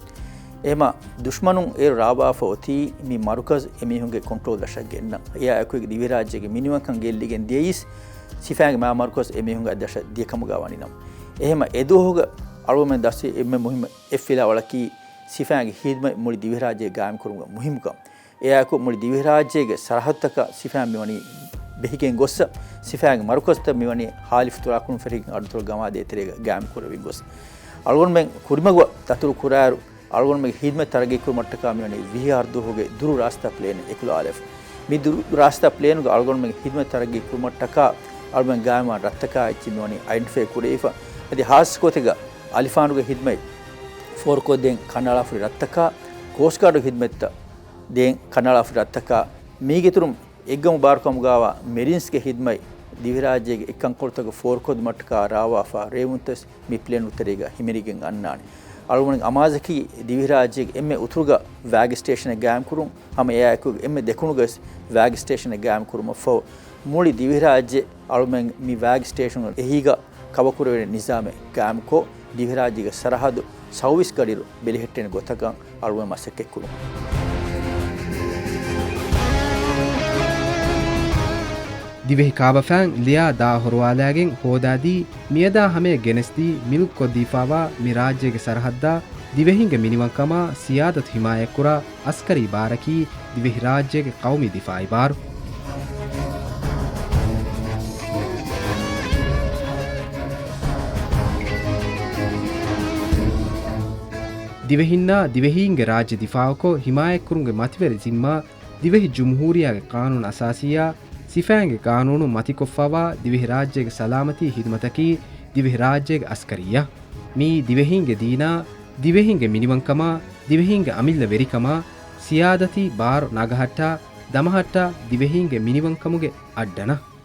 އެހެމަ ދުޝްމަނުން އޭރު ރާވާފަ އޮތީ މި މަރުކަޒް އެމީހުންގެ ކޮންޓްރޯލް ދަށަށް ގެންނަން. އެއާ އެކުގެ ދިވެހިރާއްޖޭގެ މިނިވަންކަން ގެއްލިގެން ދިޔައީސް ސިފައިންގެ މާ މަރުކަޒް އެމީހުންގެ އަތް ދަށަށް ދިޔަ ކަމުގަ ވަނިނަމަ. އެހެމަ އެދުވަހުގަ އަޅުގަނޑުމެން ދަސްވި އެންމެ މުހިއްމު އެއް ފިލާވަޅަކީ ސިފައިންގެ ހިދްމަތް މުޅި ދިވެހިރާއްޖޭގަ ގާއިމްކުރުމުގެ މުހިއްމުކަން. އެއާއެކު މުޅި ދިވެހިރާއްޖޭގެ ސަރަހައްދުތަކަށް ސިފައިން މިވަނީ ބެހިގެން ގޮއްސަ، ސިފައިންގެ މަރުކަޒްތައް މިވަނީ ހާލިފު ތުރާކުޅުން ފެށިގެން އަޑުތޮޅު ގަމާދޭތެރޭގަ ގާއިމް ކުރެވިން ގޮސް. އަޅުގަނޑުމެން ކުރިމަގު ދަތުރު ކުރާއިރު، އަޅުގަނޑުމެންގެ ހިދްމަތް ތަރައްގީ ކުރުމަށްޓަކާ މިވަނީ ވިހި އަހަރު ދުވަހުގެ ދުރު ރާސްތާ ޕްލޭނެއް އެކުލަވާލެފަ. މި ދުރު ރާސްތާ ޕްލޭނުގަ އަޅުގަނޑުމެންގެ ހިދްމަތް ތަރައްގީ ކުރުމަށްޓަކާ އަޅުގަނޑުމެން ގާއިމްވާ ރަށްތަކާ އެއްޗެއް މިވަނީ އައިޑެންޓިފައި ކުރެވިފަ. އަދި ހާއްސަ ގޮތެއްގަ އަލިފާނުގެ ހިދްމަތް ފޯރުކޮށްދޭން ކަނޑައަޅާފަ ހުރި ރަށްތަކާ، ކޯސްޓް ގާޑުގެ ހިދްމަތްތައް ދޭން ކަނޑައަޅާފަ ހުރި ރަށްތަކާ، މީގެއިތުރުން އެއްގަމު ބާރުކަމުގައިވާ މެރިންސްގެ ހިދްމަތް ދިވެހިރާއްޖޭގެ އެއްކަންކޮޅުތަކުގެ ފޯރުކޮށްދިނުމަށްޓަކާ ރާވާފަ ރޭވުންތައް މި ޕްލޭނުގެ ތެރޭގަ ހިމެނިގެން އަންނާނެ. އަޅުގަނޑުގެ އަމާޒަކީ ދިވެހިރާއްޖޭގެ އެންމެ އުތުރުގަ ވާގި ސްޓޭޝަނެއް ގާއިމްކުރުން، ހަމަ އެއާއެކު އެންމެ ދެކުނުގަވެސް ވާގި ސްޓޭޝަނެއް ގާއިމްކުރުމަށްފަހު، މުޅި ދިވެހިރާއްޖެ އަޅުމެން މި ވާގި ސްޓޭޝަނުން އެހީގަ ކަވަކުރެވޭނެ ނިޒާމެއް ގާއިމްކޮށް، ދިވެހިރާއްޖޭގެ ސަރަހައްދު ސައުވީސް ގަޑިއިރު ބެލެހެއްޓޭނެ ގޮތަކަށް އަޅުގަނޑު މަސައްކަތްކުރުން. ދިވެހި ކާބަފައިން ލިޔާ ދާ ހޮރުވާލާގެން ހޯދާދީ، މިއަދާ ހަމަޔަށް ގެނެސްދީ، މިލްކްކޮށްދީފާވާ މި ރާއްޖޭގެ ސަރަހައްދާ ދިވެހިންގެ މިނިވަންކަމާ ސިޔާދަތު ހިމާޔަތްކުރާ އަސްކަރީ ބާރަކީ ދިވެހިރާއްޖޭގެ ޤައުމީ ދިފާޢީ ބާރު. ދިވެހިންނާ ދިވެހީންގެ ރާއްޖެ ދިފާޢުކޮށް ހިމާޔަތްކުރުމުގެ މަތިވެރި ޒިންމާ ދިވެހި ޖުމްހޫރިއްޔާގެ ޤާނޫނު އަސާސީއާ ސިފައިންގެ ޤާނޫނުން މަތިކޮށްފާވާ ދިވެހިރާއްޖޭގެ ސަލާމަތީ ޚިދުމަތަކީ ދިވެހިރާއްޖޭގެ އަސްކަރިއްޔާ. މިއީ ދިވެހީންގެ ދީނާ، ދިވެހީންގެ މިނިވަންކަމާ، ދިވެހީންގެ އަމިއްލަ ވެރިކަމާ، ސިޔާދަތީ ބާރު ނަގަހައްޓާ، ދަމަހައްޓާ ދިވެހީންގެ މިނިވަންކަމުގެ އައްޑަނަށް.